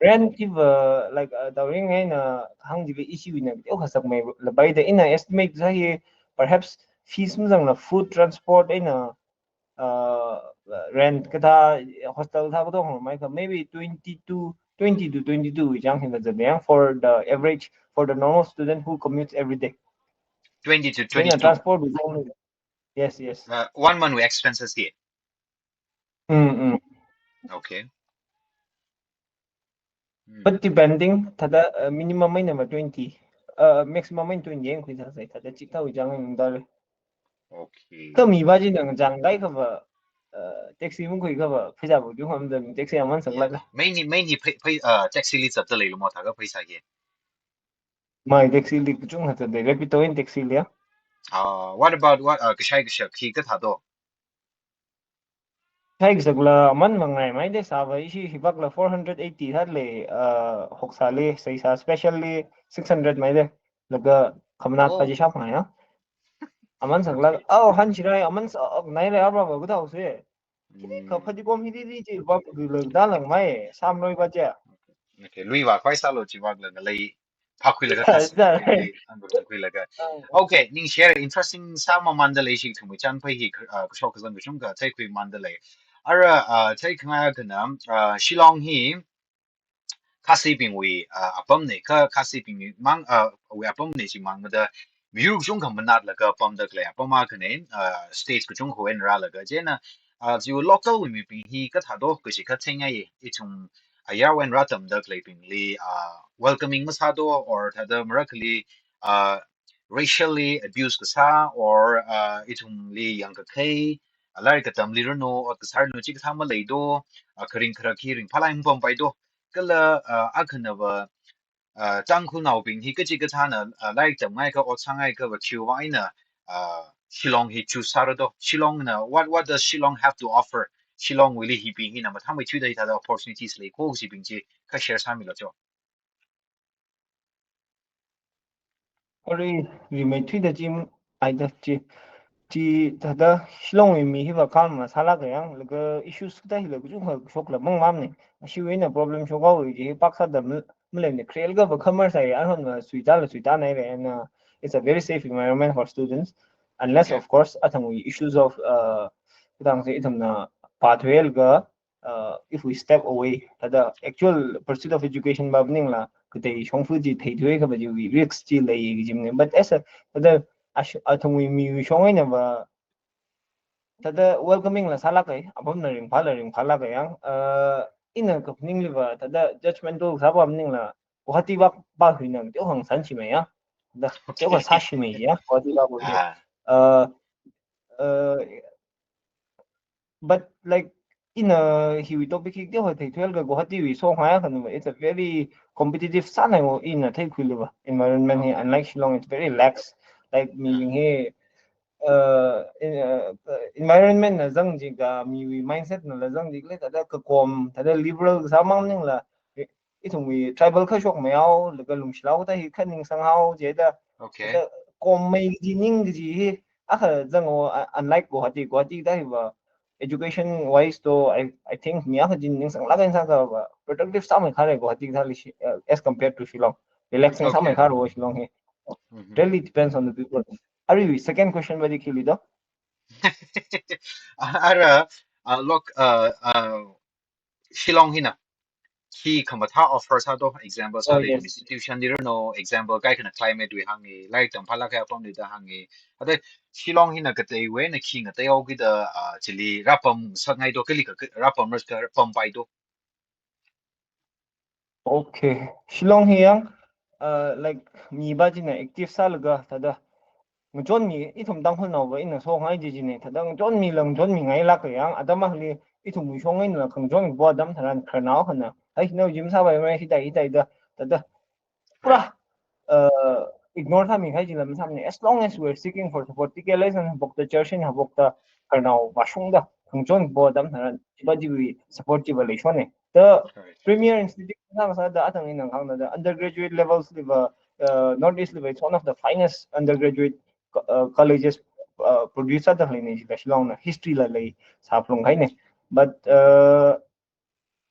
Rent hi va, like, uh, tauring eina hāng jila issue na teokha sakmei la bai da, ina estimate sā hi, perhaps fees mazangla food, transport eina, uh, rent kathā, hostel thā katonga mai kha, maybe twenty-two, twenty to twenty-two wui chang hina zatdang for the average, for the normal student who commutes every day. Twenty to Then the twenty-two. Transport is only, yes, yes. Uh, one month with expenses here. Mm, mm. Okay. Mm. But depending, thāda, uh, minimum eina ma twenty, uh, maximum eina twenty yang khuisāsai, thāda chithāwui chang ningdalei. Okay. Kha mi va chi nang chang dai kha va, uh, taxi mung khui kha va, pheisā bu ju ham da taxi aman sang la. Maini, maini phe, phe, uh, taxi li zatda leilu mo thākha pheisā hi. Mai taxi li kachung hata dei, Rapido eina taxi li ya. Uh, what about what, uh, kashai kashak hi kathā do? Kashai kashak la aman mangai mai dei, sāva ishi hivak la four hundred eighty thālei, uh, hoksāli, seisā special li six hundred mai dei. Laga khamnat Oh. pa chi shap mai ya. Aman sang la, oh, han chirai, aman sa, oh, nai re, abra ba, gudau se. Kini kha Mm. phatikom hi di di chi, ba, gu le, da lang mai, sam noi ba che. Okay, lui va khoi sālu chi vak la ngalei phākhui laga tas. Da. Ang khui laga. Okay, ning share interesting sāmamān dalei shi thumui chan phai hi, uh, kashok kazang kachungkha theikhui man dalei. Ara, uh, theikhangai khana, uh, Shillong hi Khasibingwui, uh, apamna, kha Khasibingwui mang, uh, wui apamna chi mang mada miyur kachungkha manatlaga pamda khalei apam akhana, uh, state kachungkhawui eina rālaga. Chieina, uh, chiwui local wui mibing hi kathā do kachi kha theingai, ithum ayarwui eina rātamda khaleibingli, uh, welcoming masā do, or thāda marakhali, uh, racially abuse kasā, or, uh, ithumli yangkakhai, uh, lairik katamli ranu, ot kasā ranu, chi kathā malei do, uh, kharing kharak hi ringphālāk eina pampai do. Kala, uh, akhana va, uh, Tangkhulnaobing hi kachi kathāna, uh, lairik tamngai kha, ot sāngai kha va khiwui vang eina, uh, Shillong hi choose sāra do. Shillong na, what, what does Shillong have to offer? Shillongwuili hibing hina mathāmeithuida hithāda opportunities lei ko kachibing chi kha share sāmilu cho. Ori, rimeithuida chi, aida chi, chi thāda Shillongwui mi hi va calm masālāka yang, laga issues kathā hila kachungkha shokla mangmamna. Ashiwui eina problem shokhaowa chi hi pāksāda mal-, maleimana, kharelakha va khamar sai, arhon va suitāla suitānai re, and, uh, it's a very safe environment for students. Unless, Okay. of course, athangwui issues of, uh, kathāngsa ithumna pathwelga, uh, if we step away, thāda actual pursuit of education va maningla, katei shongfa chi theithui kha va chiwui risk chi lei kajimana. But as a, thāda ash-, athangwui miwui shong eina va, thāda welcoming la sālāka, apamna ringphāla ringphālāka yang, uh, ina kaphaningli va, thāda judgmental sāva maningla, Guwahati vak va huina, teokha ngasānshimei ya. Da, teokha sāshimei ya, Guwahati vak va. Ah, Uh, uh, but like, ina hiwui topic hi teokha theithuilaga Guwahatiwui shong haya khanuma, it's a very competitive sānai wo ina theikhuilu va. Environment hi, unlike Shillong, it's very lax. Like, mibing hi, uh, in, uh, uh, environment na zang jiakha, miwui mindset nala zang jiakha, thāda kakom, thāda liberal kasā mang maningla, i-, ithumwui tribal kha shokmei hao, laga lungshilao kathā hi kha ningsang hao, chida, okay. thāda kommei kaji ning kaji hi, akha zang wo, uh, unlike Guwahati, Guwahati kathā hi va, education wise to, I, I think mi akha chi ningsanglāk eina sākha va, productive sāmei kharei Guwahati kathāli shi-, uh, as compared to Shillong. Relaxing sāmei Okay. kharei wo Shillong hi. Mhm. Really depends on the people. Arui, second question va chi khili do. Ara, uh, look, uh, uh, Shillong hina khi khamathā offer sā do, example, Oh, sāda yes. Institution li ranu, example, kaikhana climate wui hāngi, lairik tamphālāk kahai apamli da hāngi. Ada Shillong hina kateiwui eina khi ngateihao kida, uh, chili rāpamsakngai do, kali kha rāpamras kha rāpampai do. Okay. Shillong hi yang, uh, like, mi va china active sālaga, thāda ngachonmi, ithum Tangkhulnao va ina shokngai chi china, thāda ngachonmila ngachonmingailāka yang, atam akhali ithumwui shong einala khangachon kapo atam tharan khararnao akhana, hai, nao gym sāpaimara, hithai, hithai da, thāda pura, uh, ignore sāmikahai chila masāmana. As long as we're seeking for support, T K L S na haophokta, church na haophokta, khararnao vāshungda khangachon kapo atam tharan, chi va chiwui support chi va leishonna. The Correct. premier institution sāngasāda athang ina hāngda, the undergraduate levels li va, uh, Northeast li va, it's one of the finest undergraduate co-, uh, colleges, uh, produce sāda khaleina chi va Shillong na, history la lei sāphalungkahaina. But, uh,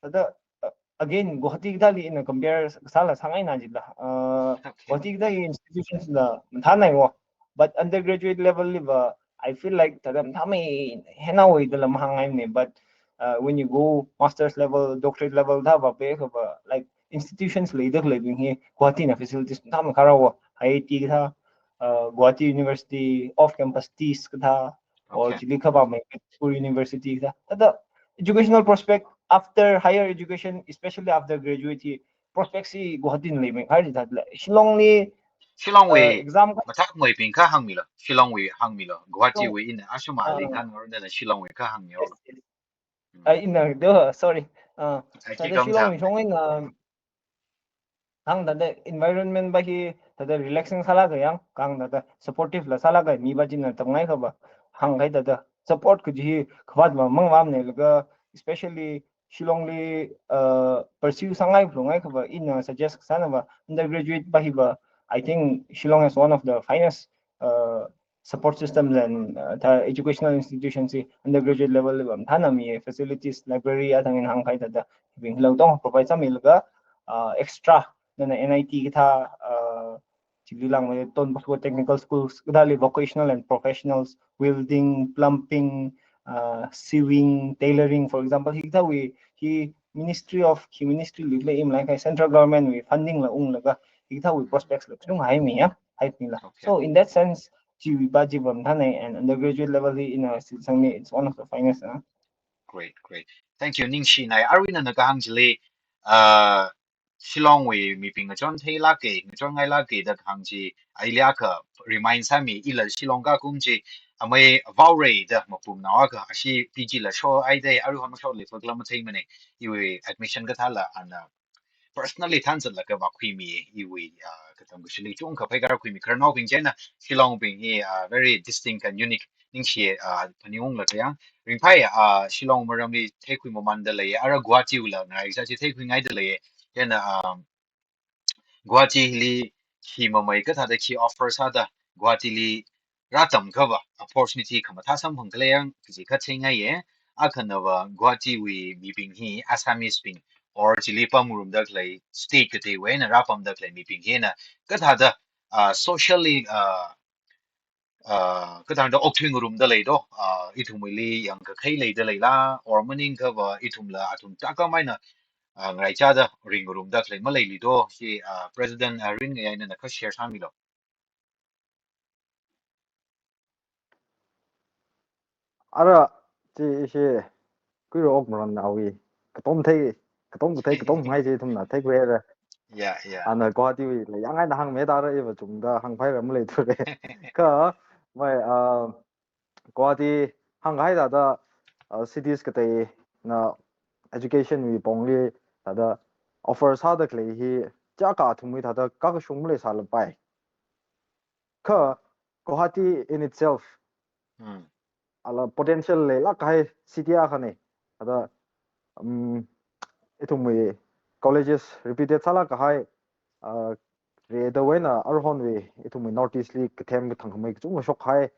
thāda, uh, again, Guwahati kathāli ina compare sāla sāngaina chila, uh, Okay. Guwahati kathā institutions la mathānai wo. But undergraduate level liva, I feel like thāda mathāmei henna wui dala mahāngngaimana. But uh, when you go master's level, doctorate level thāva pe khava, like, institutions leida khaleibing hi Guwahati na facilities mathāmei kharao, I I T kathā, uh, Guwahati University, off campus TISS kathā, or Okay. chili khava mai Manipur University kathā. Thāda educational prospect after higher education, especially after graduate hi, prospect si Guwahati na leimei kharao thāda lei. Shillong li, Shillong uh, wui exam ka mathāmeibing kha hāngmilu. Shillong wui hāngmilu. Guwahati Shillong, wui ina ashuma ali uh, khan ngarunda na Shillong wui kha hāngmilu. yes, yes. Uh, ina do, sorry. Uh, Aki thāda kang Shillong sa. wui shong ina, um, hāng thāda environment va hi thāda relaxing sālaga yang, kang thāda supportive la sālaga mi va china tamngai khava, hāngkahai thāda support kaji hi khavāt va mang vam ne laga, especially Shillong li, uh, pursue sāngai phlungai khava, ina suggest sāna va undergraduate va hi va, I think Shillong has one of the finest, uh, support systems and, uh, the educational institutions hi undergraduate level li va mathāna mi facilities, library, athang in hāngkahai thāda bing lo tong provide sāmilaga, uh, extra nana N I T kathā, uh, chili langmei Don Bosco Technical Schools kathāli vocational and professionals, welding, plumbing, uh, sewing, tailoring, for example, hikathāwui hi Ministry of, hi Ministry li le im lai kai central government wui funding la unglaga hikathāwui prospects la kachungkha haimi ya, haimila. Okay. So in that sense, chi va chi va mathāna, and undergraduate level hi ina sangni, it's one of the finest, uh. Great, great. Thank you. Ningshinai. Arui nana kahāng chili, uh, Shillong wui mibing ngachon theilāka, ngachon ngailāka da kahāng chi, aili akha remind sāmi, ila Shillong kakum chi, amei vaorei da mapum nao akha, ashi P G la shohaida, arui hon mashola fakla matheimana, iwui admission kathāla ana personally thanzatlaga vākhuimi, iwui, uh, katam kashili chungkha phei kharā khuimi, khararnaobing chieina, Shillong bing hi, uh, very distinct and unique, ningshi, uh, phaningunglaga yang, ringphai, uh, Shillong maramli theikhui mamanda lei, ara Guwahati wula ngai sa chi theikhuingaida lei, chieina, um, Guwahati li khi mamei kathāda khi offer sāda, Guwahati li rātam khava, opportunity khamathā samphang khalei yang, kaji kha theingaiya, akhana va Guwahati wui mibing hi, Assamese bing, or chili pamngarumda khalei, state kateiwui eina rāpamda khalei mibing hina, kathāda, uh, socially, uh, uh, kathāda okthui ngarumda lei do, uh, ithumwuili yangkakhei leida leila, or maningakha va ithumla athum tākam eina, uh, ngaraichāda ringngarumda khalei maleili do, hi, uh, President, uh, Rinngayai nana kha share sāmilu. Ara, chi ishi kuiro ok maran awui, katom thei, katom kathei, katom ngai chi ithumna theikhuira. Yeah, yeah. Ana Guwahati wui lei yang eina hāngmi tara iva chungda hāngphaira maleithura. Kha, mai, uh, Guwahati hāngkahai thāda, uh, cities kateina education wui pongli thāda offer sāda khalei hi, chiyākha athumwui thāda kakashung maleisālapai. Kha Guwahati in itself, hmm, ala potential leilāk kahai city akhana. Thāda, um, ithumwui colleges reputed sālāk kahai, uh, rida wui eina aruihonwui ithumwui North East li kathem kathang khamei kachungkha shokkahai,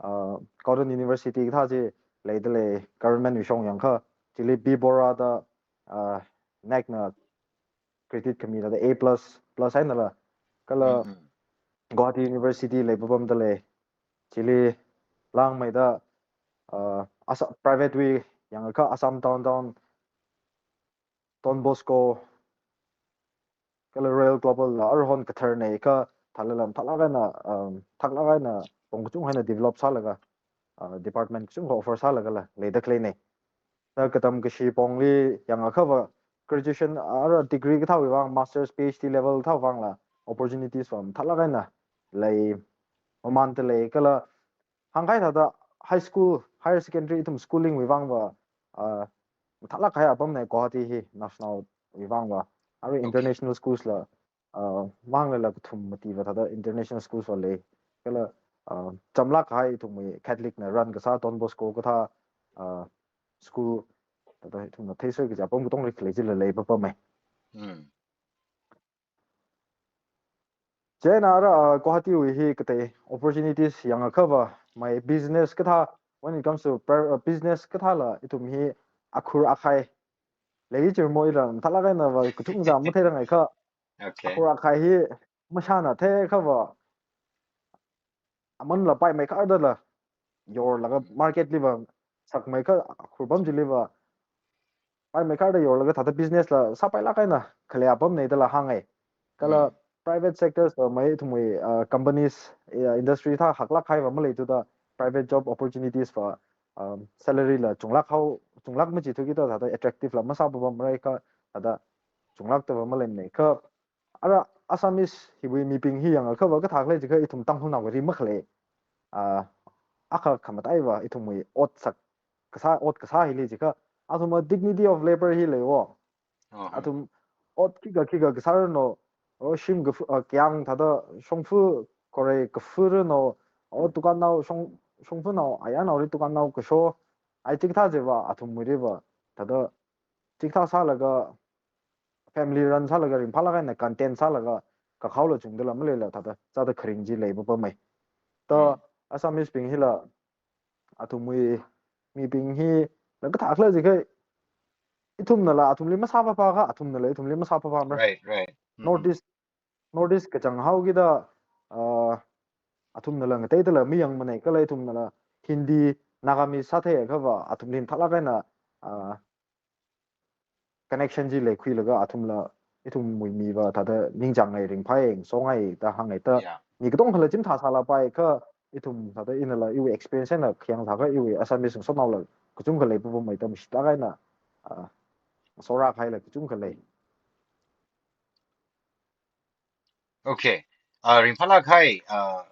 uh, Cotton University kathā chi leida lei, government wui shong yangakha, chili B Bora da, uh, NAAC na credit khami thāda A plus, plus einala, kala, mm, mm, Guwahati University lei papamda lei, chili langmeida, uh, Assa-, private wui yangakha Assam Downtown, Don Bosco, kala Royal Global la aruihon kathar nei kha thālala mathālāk eina, um, thaklāk eina pong kachungkha eina develop sālaga, uh, department kachungkha offer sālagala leida khaleina. Thāda katam kashi pongli yangakha va graduation, ara degree kathāwui vang, masters, P H D level kathā vangla opportunities va mathālāk eina lei, mamanda lei kala hāngkahai thāda high school, higher secondary ithum schooling wui vang va, uh, mathālāk kahai apamna Guwahati hi national wui vang va. Arui, okay, international schools la, uh, manglala kathum mati va thāda international schools va lei. Kala, uh, chamlāk kahai ithumwui Catholic na run kasā Don Bosco kathā, uh, school thāda ithumna theisai kaja apam katongli khalei chila lei papamma. Hmm. Chieina ara, uh, Guwahati wui hi katei opportunities yangakha va, mai business kathā, when it comes to pri-, uh, business kathāla, ithum hi akhur akhai lei chirmo ila, mathālāk eina va kathum za matheiranga kha, okay, akhur akhai hi mashāna thei kha va, amanla paimei kardala yorlaga market liva sakmei kha khurpam chiliva paimei karda yorlaga thāda business la sāpailāk eina khalei apamnei dala hāngai. Kala private sectors va mai ithumwui, uh, companies, uh, industry thā haklāk kahaiva maleithuda private job opportunities va, um, salary la chunglāk hao, chunglāk machithu kida thāda attractive la masāpapamrai kha thāda chunglāk tava maleimanei kha. Ara Assamese hiwui mibing hi yangakha va kathā khalei jiakha ithum Tangkhulnao kari makhalei. Ah, akha khamataiva ithumwui ot sak kasā, ot kasā hili jiakha athum a dignity of labor hi leiwo. Athum ot khikha khikha kasāranu, o shim kafu, ah, kayāng thāda shongfa khorei kafuranu, o dukannao shong, shongfanao, ayarnaoli dukannao kasho, ai chikathā chiva athumwuili va thāda chikathā sālaga family run sālaga ringphālāk eina content sālaga kakhaola chungdala maleila thāda sāda kharing chi leipapamei. Ta Assamese bing hila athumwui mibing hila kathā khala jiakha ithumnala athumli masāpapa kha athumnala ithumli masāpapamra. Right, right. Northeast, Northeast kachang hao kida, uh, athumnala ngateidala mayangmanei kala ithumnala Hindi, Nagamese sātheiakha va athumli phālāk eina, uh, connection chi leikhuilaga athumla ithumwui miva thāda ningchāngngai ringphāngai songai da hāngngai ta. Mi katongkhala chimthā sālapai kha ithum thāda inala iwui experience eina khayang sākha iwui Assamese ngasotnaola kachungkha leipapamei ta mashitlāk eina, ah, sora kahaila kachungkha lei. Okay. Ah, ringphālāk kahai, ah,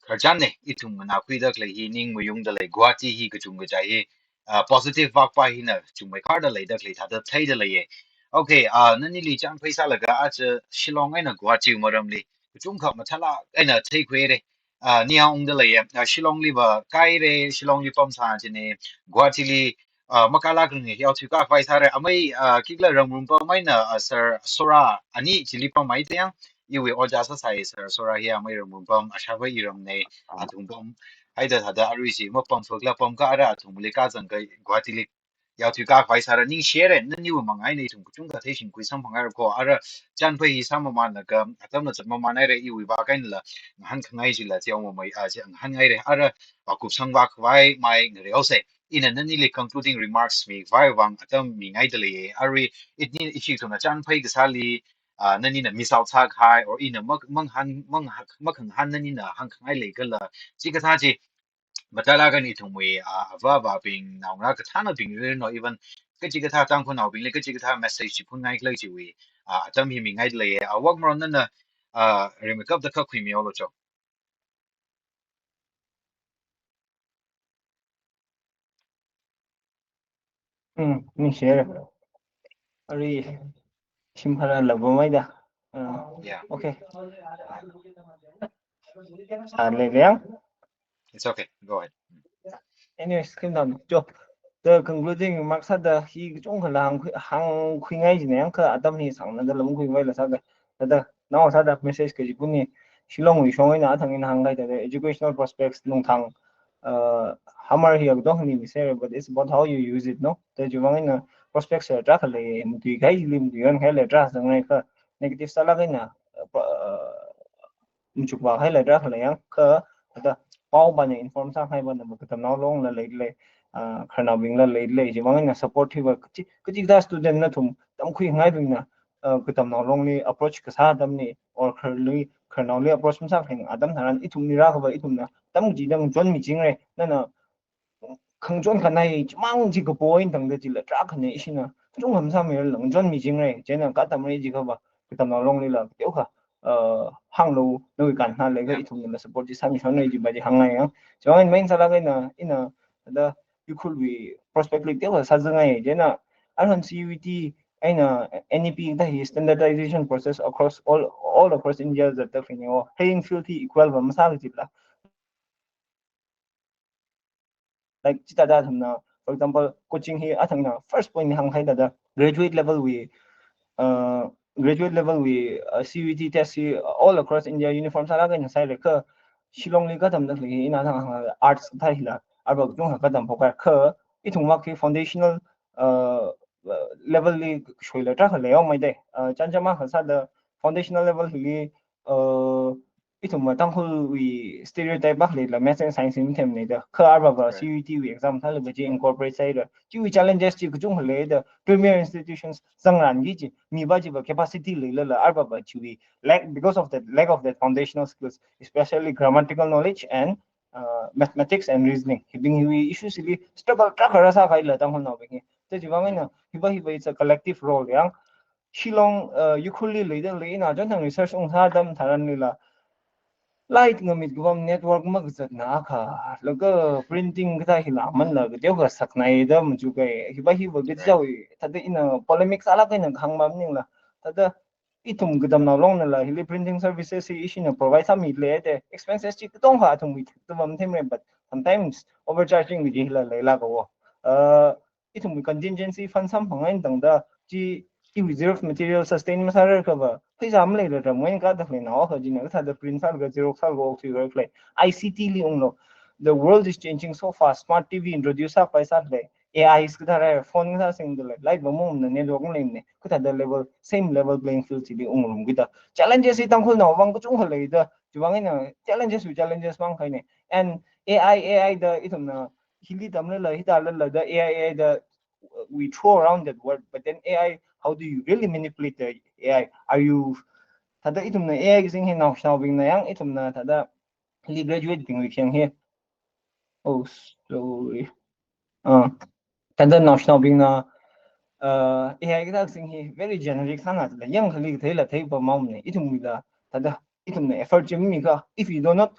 khararchan nei, ithum nganākhuida khalei hi ningmayungda lei, Guwahati hi kachungkha chai hi, ah, positive vak pa hina chungmei karda leida khalei thāda theida leiye. Okay, ah, nanili chānphai sālaga aja Shillong eina Guwahati maramli kachungkha mathālāk eina theikhuire. Ah, niya ungda leiye, ah, Shillong liva kaire, Shillong li pamsā chine, Guwahati li, ah, makālāk ringe, yaothui kakhavai sāre, amei, ah, khikhala ramrumpam eina, ah, sir Sora ani chili pamhai tayang, iwui ojā sāsai sir Sora hi amei ramrumpam, ashāvā iramnei, athum pamhaida thāda arui chi mapamphakla pamkha ara athumli kazang kha Guwahati li yaothui kakhavai sāra ningshire, naniwui mangā eina ithum kachungkha theishingkhui samphanghaira ko, ara chānphai hi sāmamanlaga, atamla zatmamanhaire, iwui vak einala, ngahānkhangai chila, chiaomamei, ah, chi ngahānngaire, ara, ah, kupsang vak khavai mai ngareosei. Ina nanili concluding remarks mikhavai vang atam mingaida leiye, arui, itni ishi ithumna chānphai kasāli, ah, nanina miss out sākahai, or ina mak-, manghān, mang-, makhangahān nanina hāngkhangai leikhala, chikathā chi, mathālāk eina ithumwui, ah, avā avābing, naongarā kathānabingli no, even kachikathā Tangkhulnaobingli kachikathā message chi phunngai khala chiwui, ah, atam hi mingaida leiye, ah, Wakmaron nana, ah, rimeikapta kha khuimihaolu cho. Hmm, ningshire. Arui, shim khala labumaida. Ah, yeah. Okay. Sālei liang. It's okay. Go ahead. Anyways, kim tam jo. The concluding remarks sāda hi kachungkhala hāngkhui, hāngkhuingai jine, yangkha atam hi sāngna da lamkhuivaila sāda. Thāda, nao sāda message kachipuni, Shillong wui shong eina athang eina hāngkahai thāda, educational prospects nungthang, uh, hammer hi akdong ni misere, but it's about how you use it, no? Thāda chiwui vang eina prospects tarākha lei, matuikahai li matuiyonkahai lei, tarā zangngai kha negative sālāk eina, uh, machukvākahai lei tarākha lei yangkha, thāda pao pāna inform sākahai pāna katamnao longla leilei, ah, khararnaobingla leilei, chiwui vang eina support hiva kachi, kachikathā student nathum tamkhuingaibingna, ah, katamnao longli approach kasā atamli, or khararli, khararnaoli approach masākahai atam tharan ithumli rākhava ithumna tamkachida ngachonmichingra, nana khangachon khanai chimang chi kapo eina tangda chila tarākhana ishina kachungkha masāmirarla ngachonmichingra, chieina katamra jiakhava katamnao longlila teokha, uh, hānglu, nawui kanna leiakha ithumnala support chi sāmishonra jiva chi hāngngaiya. Chiwui vang eina main sālāk eina, ina, thāda Ukhrulwui prospect li teokha sāzangngaiya, chieina aruihon C U E T eina N E P kathā hi standardization process across all, all across India zatda khaleineo, playing field hi equal va masāla jila. Like, chithāda athumna, for example, coaching hi athangna first point ni hāngkahai thāda graduate level wui, uh, graduate level wui, uh, C U E T test hi all across India uniform sālāk eina sāhaira kha, Shillong li katamda khalei hi ina thang hāng arts kathā hila, arts kachungkha katamphokhaira kha, ithum vak hi foundational, uh, level li shoila tarākha leihaomeida, uh, chānjam akha sāda foundational level hili, uh, ithum Tangkhulwui stereotype akha leila maths and science hi mathemnei da. Kha arva va Right. C U E T wui exam thālaga chi incorporate sāhaira. Chiwui challenges chi kachungkha leida, premier institutions zangranki kaji, mi va chiva capacity leilala arva va chiwui lack, because of that lack of that foundational skills, especially grammatical knowledge and uh, mathematics and reasoning. Hibing hiwui issues hili struggle tarākha rāsākahaila Tangkhulnaobing hi. Chiwui vang eina hiva hiva it's a collective role yang. Shillong, uh, Ukhrulli leida lei, ina chonthang research ungsā atam tharanlila, light ngamit kavam network makazatna akha, laga printing kathā hila manla kateokha saknai da machukhai. Hiva hiva Right. kajiwui, thāda ina polemic sālāk eina kahāng maningla, thāda ithum katamnao longnala hili printing services hi ishina provide sāmilei da, expenses chi katongkha athumwui thakta va mathemrei, but sometimes overcharging kaji hila leilāka wo. Uh, ithumwui contingency fund samphang eina tangda chi, chi reserve material sustain masārar kha va, pheisā maleila ramwui eina kathā leinao akha china kathāda print sālaga, xerox sālaga okthuirar khalei. I C T li unglo. The world is changing so fast. Smart T V introduce sākhavai sālei. A I kathā rāi, phone kathā singda lei, light va mumna network maleimana. Kathāda level, same level playing field chili ungrumki da. Challenges hi Tangkhulnao vang kachungkha leida, chiwui vang eina challenges wui challenges vang kahainei. And A I, A I da ithumna hili tamlala, hithālala da A I, A I da, uh, we throw around that word, but then A I, how do you really manipulate the A I? Are you, thāda ithumna A I kasing hi naoshinaobingna yang, ithumna thāda hili graduate bingwui khayang hi. Oh, sorry. Uh, thāda naoshinaobingna, uh, A I kathā kasing hi very generic sāna la, yangkhali theila theipa mamanei. Ithumwuila, thāda ithumna effort chi mamikha, if you do not,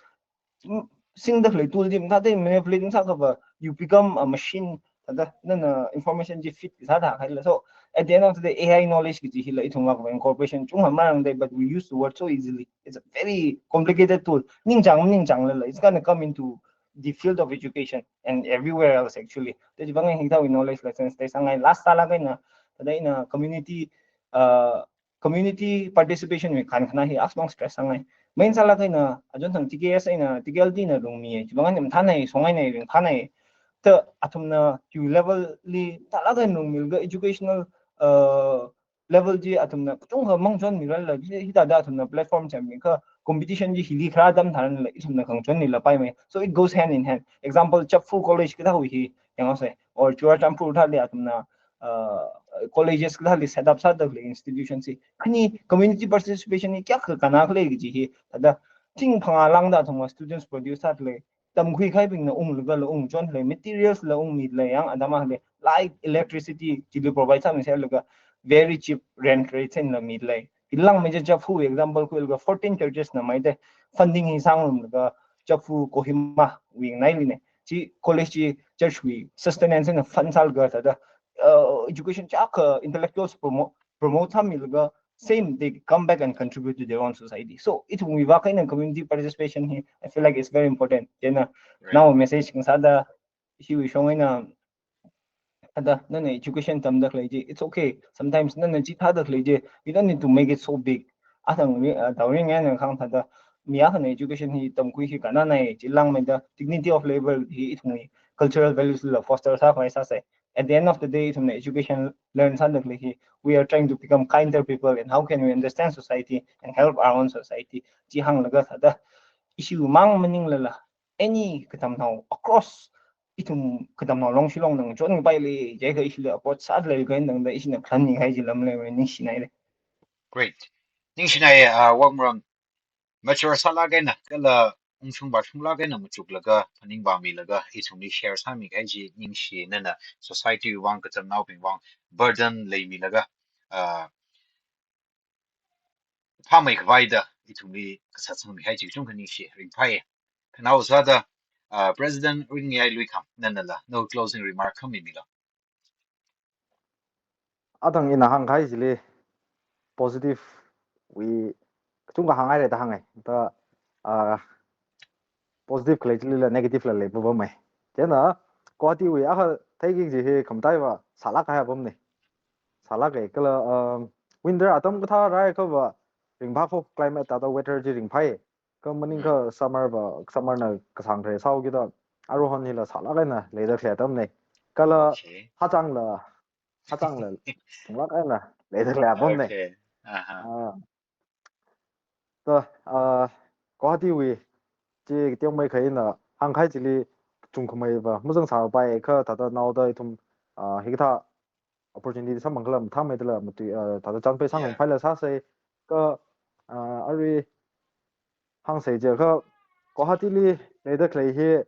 mm, singda khalei tool chi mathāda manipulate masākha va, you become a machine. Thāda nana information chi feed kasā thākahaila. So at the end of the day, A I knowledge kaji hila ithumwui vang incorporation chungkha marāngai, but we use the word so easily. It's a very complicated tool. Ningchāng, ningchānglala, it's gonna come into the field of education and everywhere else actually. Chiwui vang eina hithāwui knowledge la sensitize sāngai, last sālāk eina, thāda ina community, uh, community participation wui kankhana hi asmang stress sāngai. Main sālāk eina, achonthang T K S eina, T K L D na lungmi, chiwui vang eina mathānai, songainai, ringphānai. Thāda athumna chiwui level li, thālāk eina lungmilaga educational, uh, level chi athumna kachungkha mangachonmirarla, hi, hithāda athumna platform semmi kha competition chi hili kharā atam tharanla, ithumna khangachonlila paimei. So it goes hand in hand. Example, Chapfu College kathāwui hi yanghaosei, or Churachandpur thāli athumna, uh, colleges kathāli set up sāda khalei institution chi. Khani community participation hi kayākha kannā khalei kaji hi, thāda thing phangā lāngda athumna students produce sāda lei, tamkhui kahaibingna unglagala ungchonlei, materials la ungmilei, yang atam akhali light, electricity chili provide sāmiselaga very cheap rent rate einala milei. Hi langmei chi Chapfu example khuilaga fourteen churches na maida funding hi sāngarumlaga Chapfu Kohima wui nganaili nei. Chi college chi church wui sustenance eina fund sālaga thāda, uh, education chiyākha intellectuals promote, promote sāmilaga same, they come back and contribute to their own society. So ithumwui vang eina community participation hi, I feel like it's very important. Chieina Right. nao message ngasāda ishiwui shong eina, thāda nana education tamda khalei chi, it's okay. Sometimes nana chithāda khalei chi, you don't need to make it so big. Athang ri-, uh, tao ringai na khang thāda, mi akhana education hi tamkhui hi kannānai, chi langmeida dignity of labor hi ithumwui cultural values la foster sākhavai sāsei. At the end of the day, ithumna education learn sāda khalei hi, we are trying to become kinder people, and how can we understand society and help our own society? Chi hānglaga thāda, ishiwui mang maninglala, any katamnao across, ithum katamnao long Shillong ngachonpailei, jiakha ishila approach sāda lei kahaina tangda ishina khanmi kahai chi lam lei, ningshinailei. Great. Ningshinai, uh, Wangmrang. Mature sālāk eina, kala ungshung vāshunglāk eina machuklaga, phaningvāmilaga, ithumli share sāmi kahai chi ningshi, nana society vang, katamnaobing vang burden leimilaga, uh, phāmeikhavai da ithumli kasā sangmi kahai chi kachungkha ningshi, ringphai. Khanao sāda, uh, President Ringyai Luikham, nanala, no closing remark khamimilo. Athang ina hāngkahai chili positive wui kachungkha hānghaira da hāngai. Da, ah, positive khalei chilila negative la leipapamei. Chieina Guwahati wui akha theiki kaji hi khamataiva sālāk kahai apamnei. Sālākei kala, um, winter atam kathā rāhaiakhava ringphākho, climate thāda weather chi ringphāi. Kha maningakha summer va, summer na kasāngkharei sāhaokida, aruihon hila sālāk eina leida khalei atamnei. Kala Okay. hachangla, hachangla, thunglāk eina leida khalei apamnei. Okay. Aha. Ah. Da, ah, Guwahati wui chi tiong mai khaina hāngkahai chili chungkhameiva mazangsāpai kha thāda naoda ithum, ah, hikathā opportunity samphang khala mathāmeidala matui, ah, thāda chānpei sāngarumpai la sāsei kha, ah, arui hāngsei jiakha Guwahati li leida khalei hi,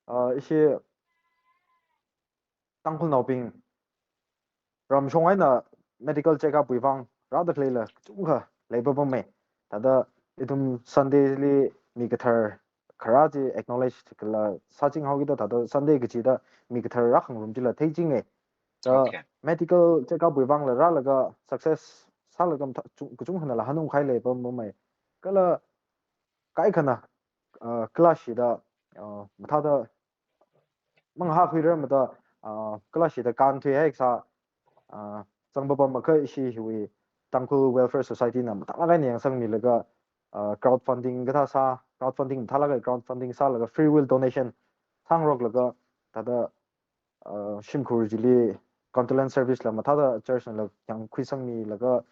ah, ishi Tangkhulnaobing ramshong eina medical checkup wui vang rāda khaleila kachungkha leipapamei. Thāda ithum Sunday li mi kathar kharā chi acknowledge kala sāching haokida thāda Sunday kachida mi kathar rākhangarum chila theichinge. Thāda medical checkup wui vangla rālaga success sālaga mathā-, chung-, kachungkhanala hanungkahai leipapamei. Kala kaikhana, ah, class shida, ah, mathāda mangahākhuira mada, ah, class shida kānthuihai kasā, ah, zangpapam akha ishi hiwui Tangkhul Welfare Society na mathālāk eina yangsangmilaga, ah, crowdfunding kathā sā, crowdfunding mathālāk eina crowdfunding sālaga free will donation sāngaroklaga thāda, ah, shimkhur chili condolence service la mathāda church nala yangkhuisangmilaga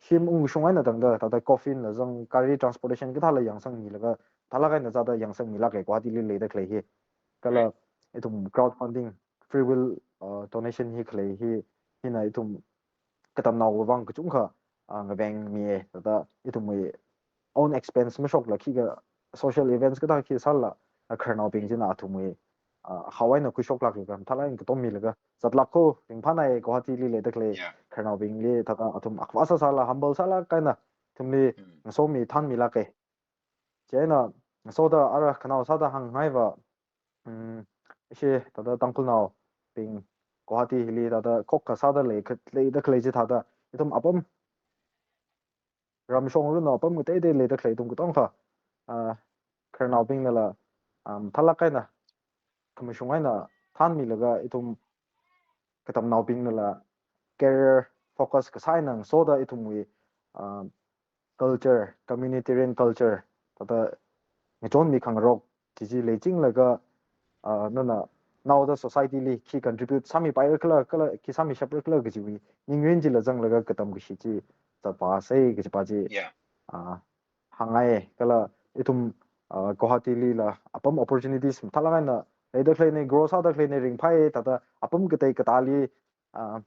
shim ungshung eina tangda thāda coffin la zang gari transportation kathāla yangsangmilaga mathālāk eina zāda yangsangmilāke Guwahati li leida khalei hi. Kala ithum crowdfunding, free will, uh, donation hi khalei hi, hina ithum katamnao vang kachungkha, uh, ngavengmiye, thāda ithumwui own expense mashokla khikha social events kathā khi sāla, uh, khararnaobing china athumwui, uh, hao eina khuishoklāklaga mathālāk eina katommilaga zatlākho, ringphānai Guwahati li leida khalei khararnaobingli thāda athum akhavā sāsāla humble sālāk eina athumli ngasomi thanmilāke. Chieina ngasoda ara khanao sāda hāngngaiva, um, ishi thāda Tangkhulnaobing Guwahati hili thāda khokkha sāda lei kha-, leida khalei chi thāda ithum apam ramshong runo apam ngateitei leida khalei ithum katongkha, ah, khararnaobingnala, um, mathālāk eina khamashung eina thanmilaga ithum katamnaobingnala career focus kasā eina ngasoda ithumwui, ah, culture, communitarian culture, thāda ngachonmi khangarok chi chi leichinglaga, ah, nana naoda society li khi contribute sāmipaira khala, kala khi sāmishapra khala kajiwui ningrin chila zanglaga katam kashi chi zatvāsei kajipa chi, ah, hāngngai kala ithum, ah, Guwahati lila apam opportunities mathālāk eina leida khaleine, grow sāda khaleine, ringphāi thāda apam katei katāli, ah,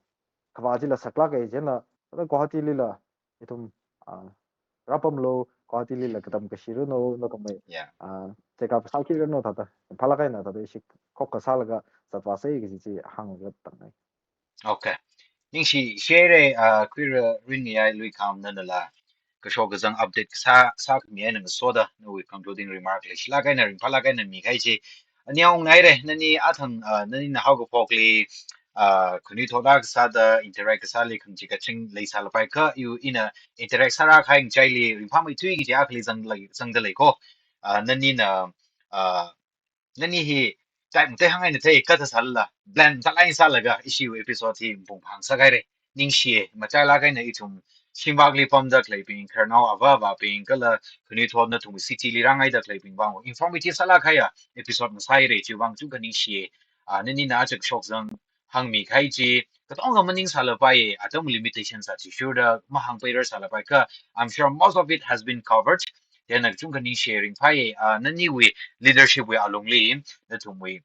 khavā chila saklāke chieina thāda Guwahati lila ithum, ah, rāpamlu, Guwahati lila katam kashi runo, nathumwui, ah, chekap sāki runo thāda phālāk eina thāda ishi khokkha sālaga zatvāsei kaji chi hānglaga tangngai. Okay. Ningshi share, ah, khuira Rinmiyai Luikham nanala kashok kazang update kasā, sākhami eina ngasoda nawui concluding remark leishilāk eina ringphālāk eina mikahai chi. Aniaung naire, nani athang, ah, nanina haokaphokli, ah, khanuithot akha sāda interact kasāli khangachee kaching leisālapai kha iwui ina interact sārākahai ngachaili ringphāmeithui kaji akhali zang lei, zangda leiko. Ah, nanina, ah, nani hi type matei hāngngai nathei kathā sālala, blank talai sālaga ishiwui episode hi mapung phāngasakhaire. Ningshiye, machailāk eina ithum shimvakli pamda khaleibing, khararnao avāvābing, kala khanuithot nathum city li rāngaida khaleibing vang, informative sālākkahaiya episode ngasāhaire, chiwui vang chungkha ningshiye. Ah, nanina aja kashok zang hāngmikahai chi, katonga maningsālapai, atam limitation sāchishurda mahāngpairar sālapai kha, I'm sure most of it has been covered. Chieina kachungkha ningshi ringphāi, ah, naniwui leadership wui alungli, nathumwui,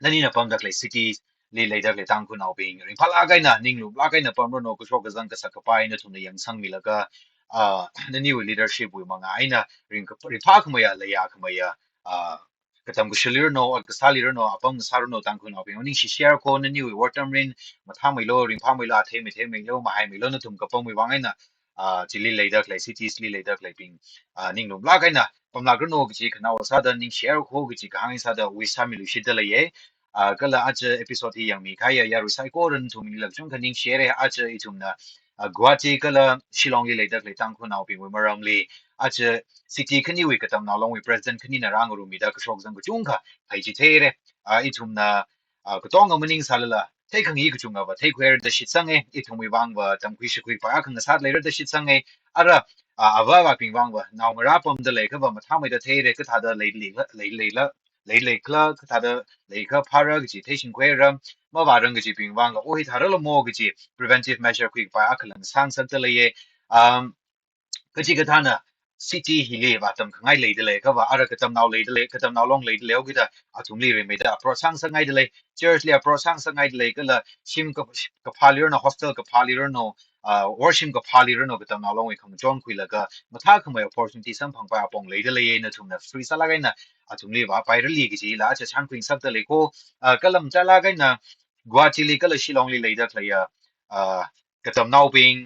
nanina pamda khalei city li leida khalei Tangkhulnaobing, ringphālāk eina, ninglumlāk eina pamranu, kashok kazang kasak kapai nathumna yangsangmilaga, ah, naniwui leadership wui mangā eina ring, ringphākhameiya, leiyākhameiya, ah, katam kashili runo, kasāli runo, apam kasā runo, Tangkhulnaobing, ningshi share ko, naniwui wortamrin mathāmeilu, ringphāmeilu, athei matheimeilu, mahaimeilu, nathum kapamwui vang eina, ah, chili leida khalei, cities li leida khaleibing, ah, ninglumlāk eina pamlāk runo kaji khanao sāda ningshi share ko kaji kahāng sāda wish sāmiluishitda leiye. Ah, kala aja episode hi yangmikahaiya yarui saikora nathumlila kachungkha ningshihaire, aja ithumna, ah, Guwahati kala Shillong li leida khalei Tangkhulnaobingwui maramli, aja city khaniwui katamnao longwui president khanina rāngarummida kashok zang kachungkha pheichitheire. Ah, ithumna, ah, katonga maningsālala, theikhangai kachungava theikhuirarda shitsange, ithumwui vangva tamkhui shakhuipai akha ngasāda leirarda shitsange, ara, ah, avāvābing vangva, naongarā pamda leikhava mathāmeida theire, kathāda lei, lei, lei, leila, lei, leikhala, kathāda leikha phāra kaji theishingkhuira, mavārang kajibing vangva, oh hithāra lamo kaji preventive measure khuipai akhala ngasāngasakda leiye. Um, kachikathāna, city hili vātamkhangai leidalei, kha vā ara katamnao leidalei, katamnao long leidalei, okida athumli rimeida approach sāngasakngaidalei, church li approach sāngasakngaidalei, kala shim ka, kaphāli rano, hostel kaphāli rano, uh, worship kaphāli rano, katamnao longwui khamachon khuilaga mathākhamei opportunity samphangpai apong leidalei, nathumna free sālāk eina athumli vāpairali kajila acha chānkhui ngasakdalei ko, uh, kala machālāk eina Guwahati li kala Shillong li leida khaleiya, uh, katamnaobing,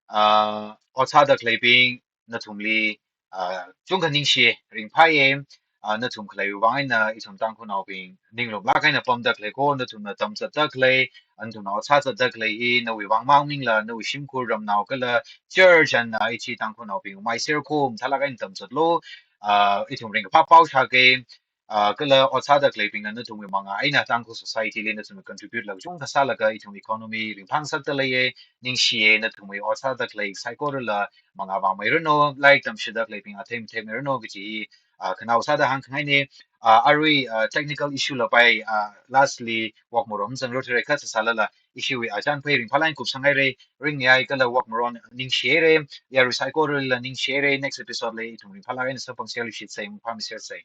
uh, ot sāda khaleibing, nathumli, uh, chungkha ningshi, ringphāye, uh, nathum khaleiwui vang eina ithum Tangkhulnaobing ninglumlāk eina pamda khalei ko, nathumna tamzatda khalei, nathumna ot sāzatda khalei hi, nawui vang mang maningla, nawui shimkhur ramnao kala church and, uh, ichi Tangkhulnaobing maiser ko, mathālāk eina tamzatlu, uh, ithum ringkaphā pao shāke, uh, kala ot sāda khaleibingna nathumwui mangā eina Tangkhul society li nathumwui contribute laga chungkha sālaga ithum economy ringphā ngasakdaleiye, ningshiye, nathumwui ot sāda khalei saikorala mangā vāmeiranu, lairik tamshida khaleibing athei matheimeiranu kaji, uh, khanao sāda hāngkhangaine, uh, arui, uh, technical issue lapai, uh, lastly, work morong zangro thire kha sāsālala, issue wui achān phei ringphālāk eina kupsanghaire, ringyai kala work morong ningshihaire, yarui saikorala ningshihaire, next episode li ithum ringphālāk eina samphangsei, lushitsei, mangphameisei.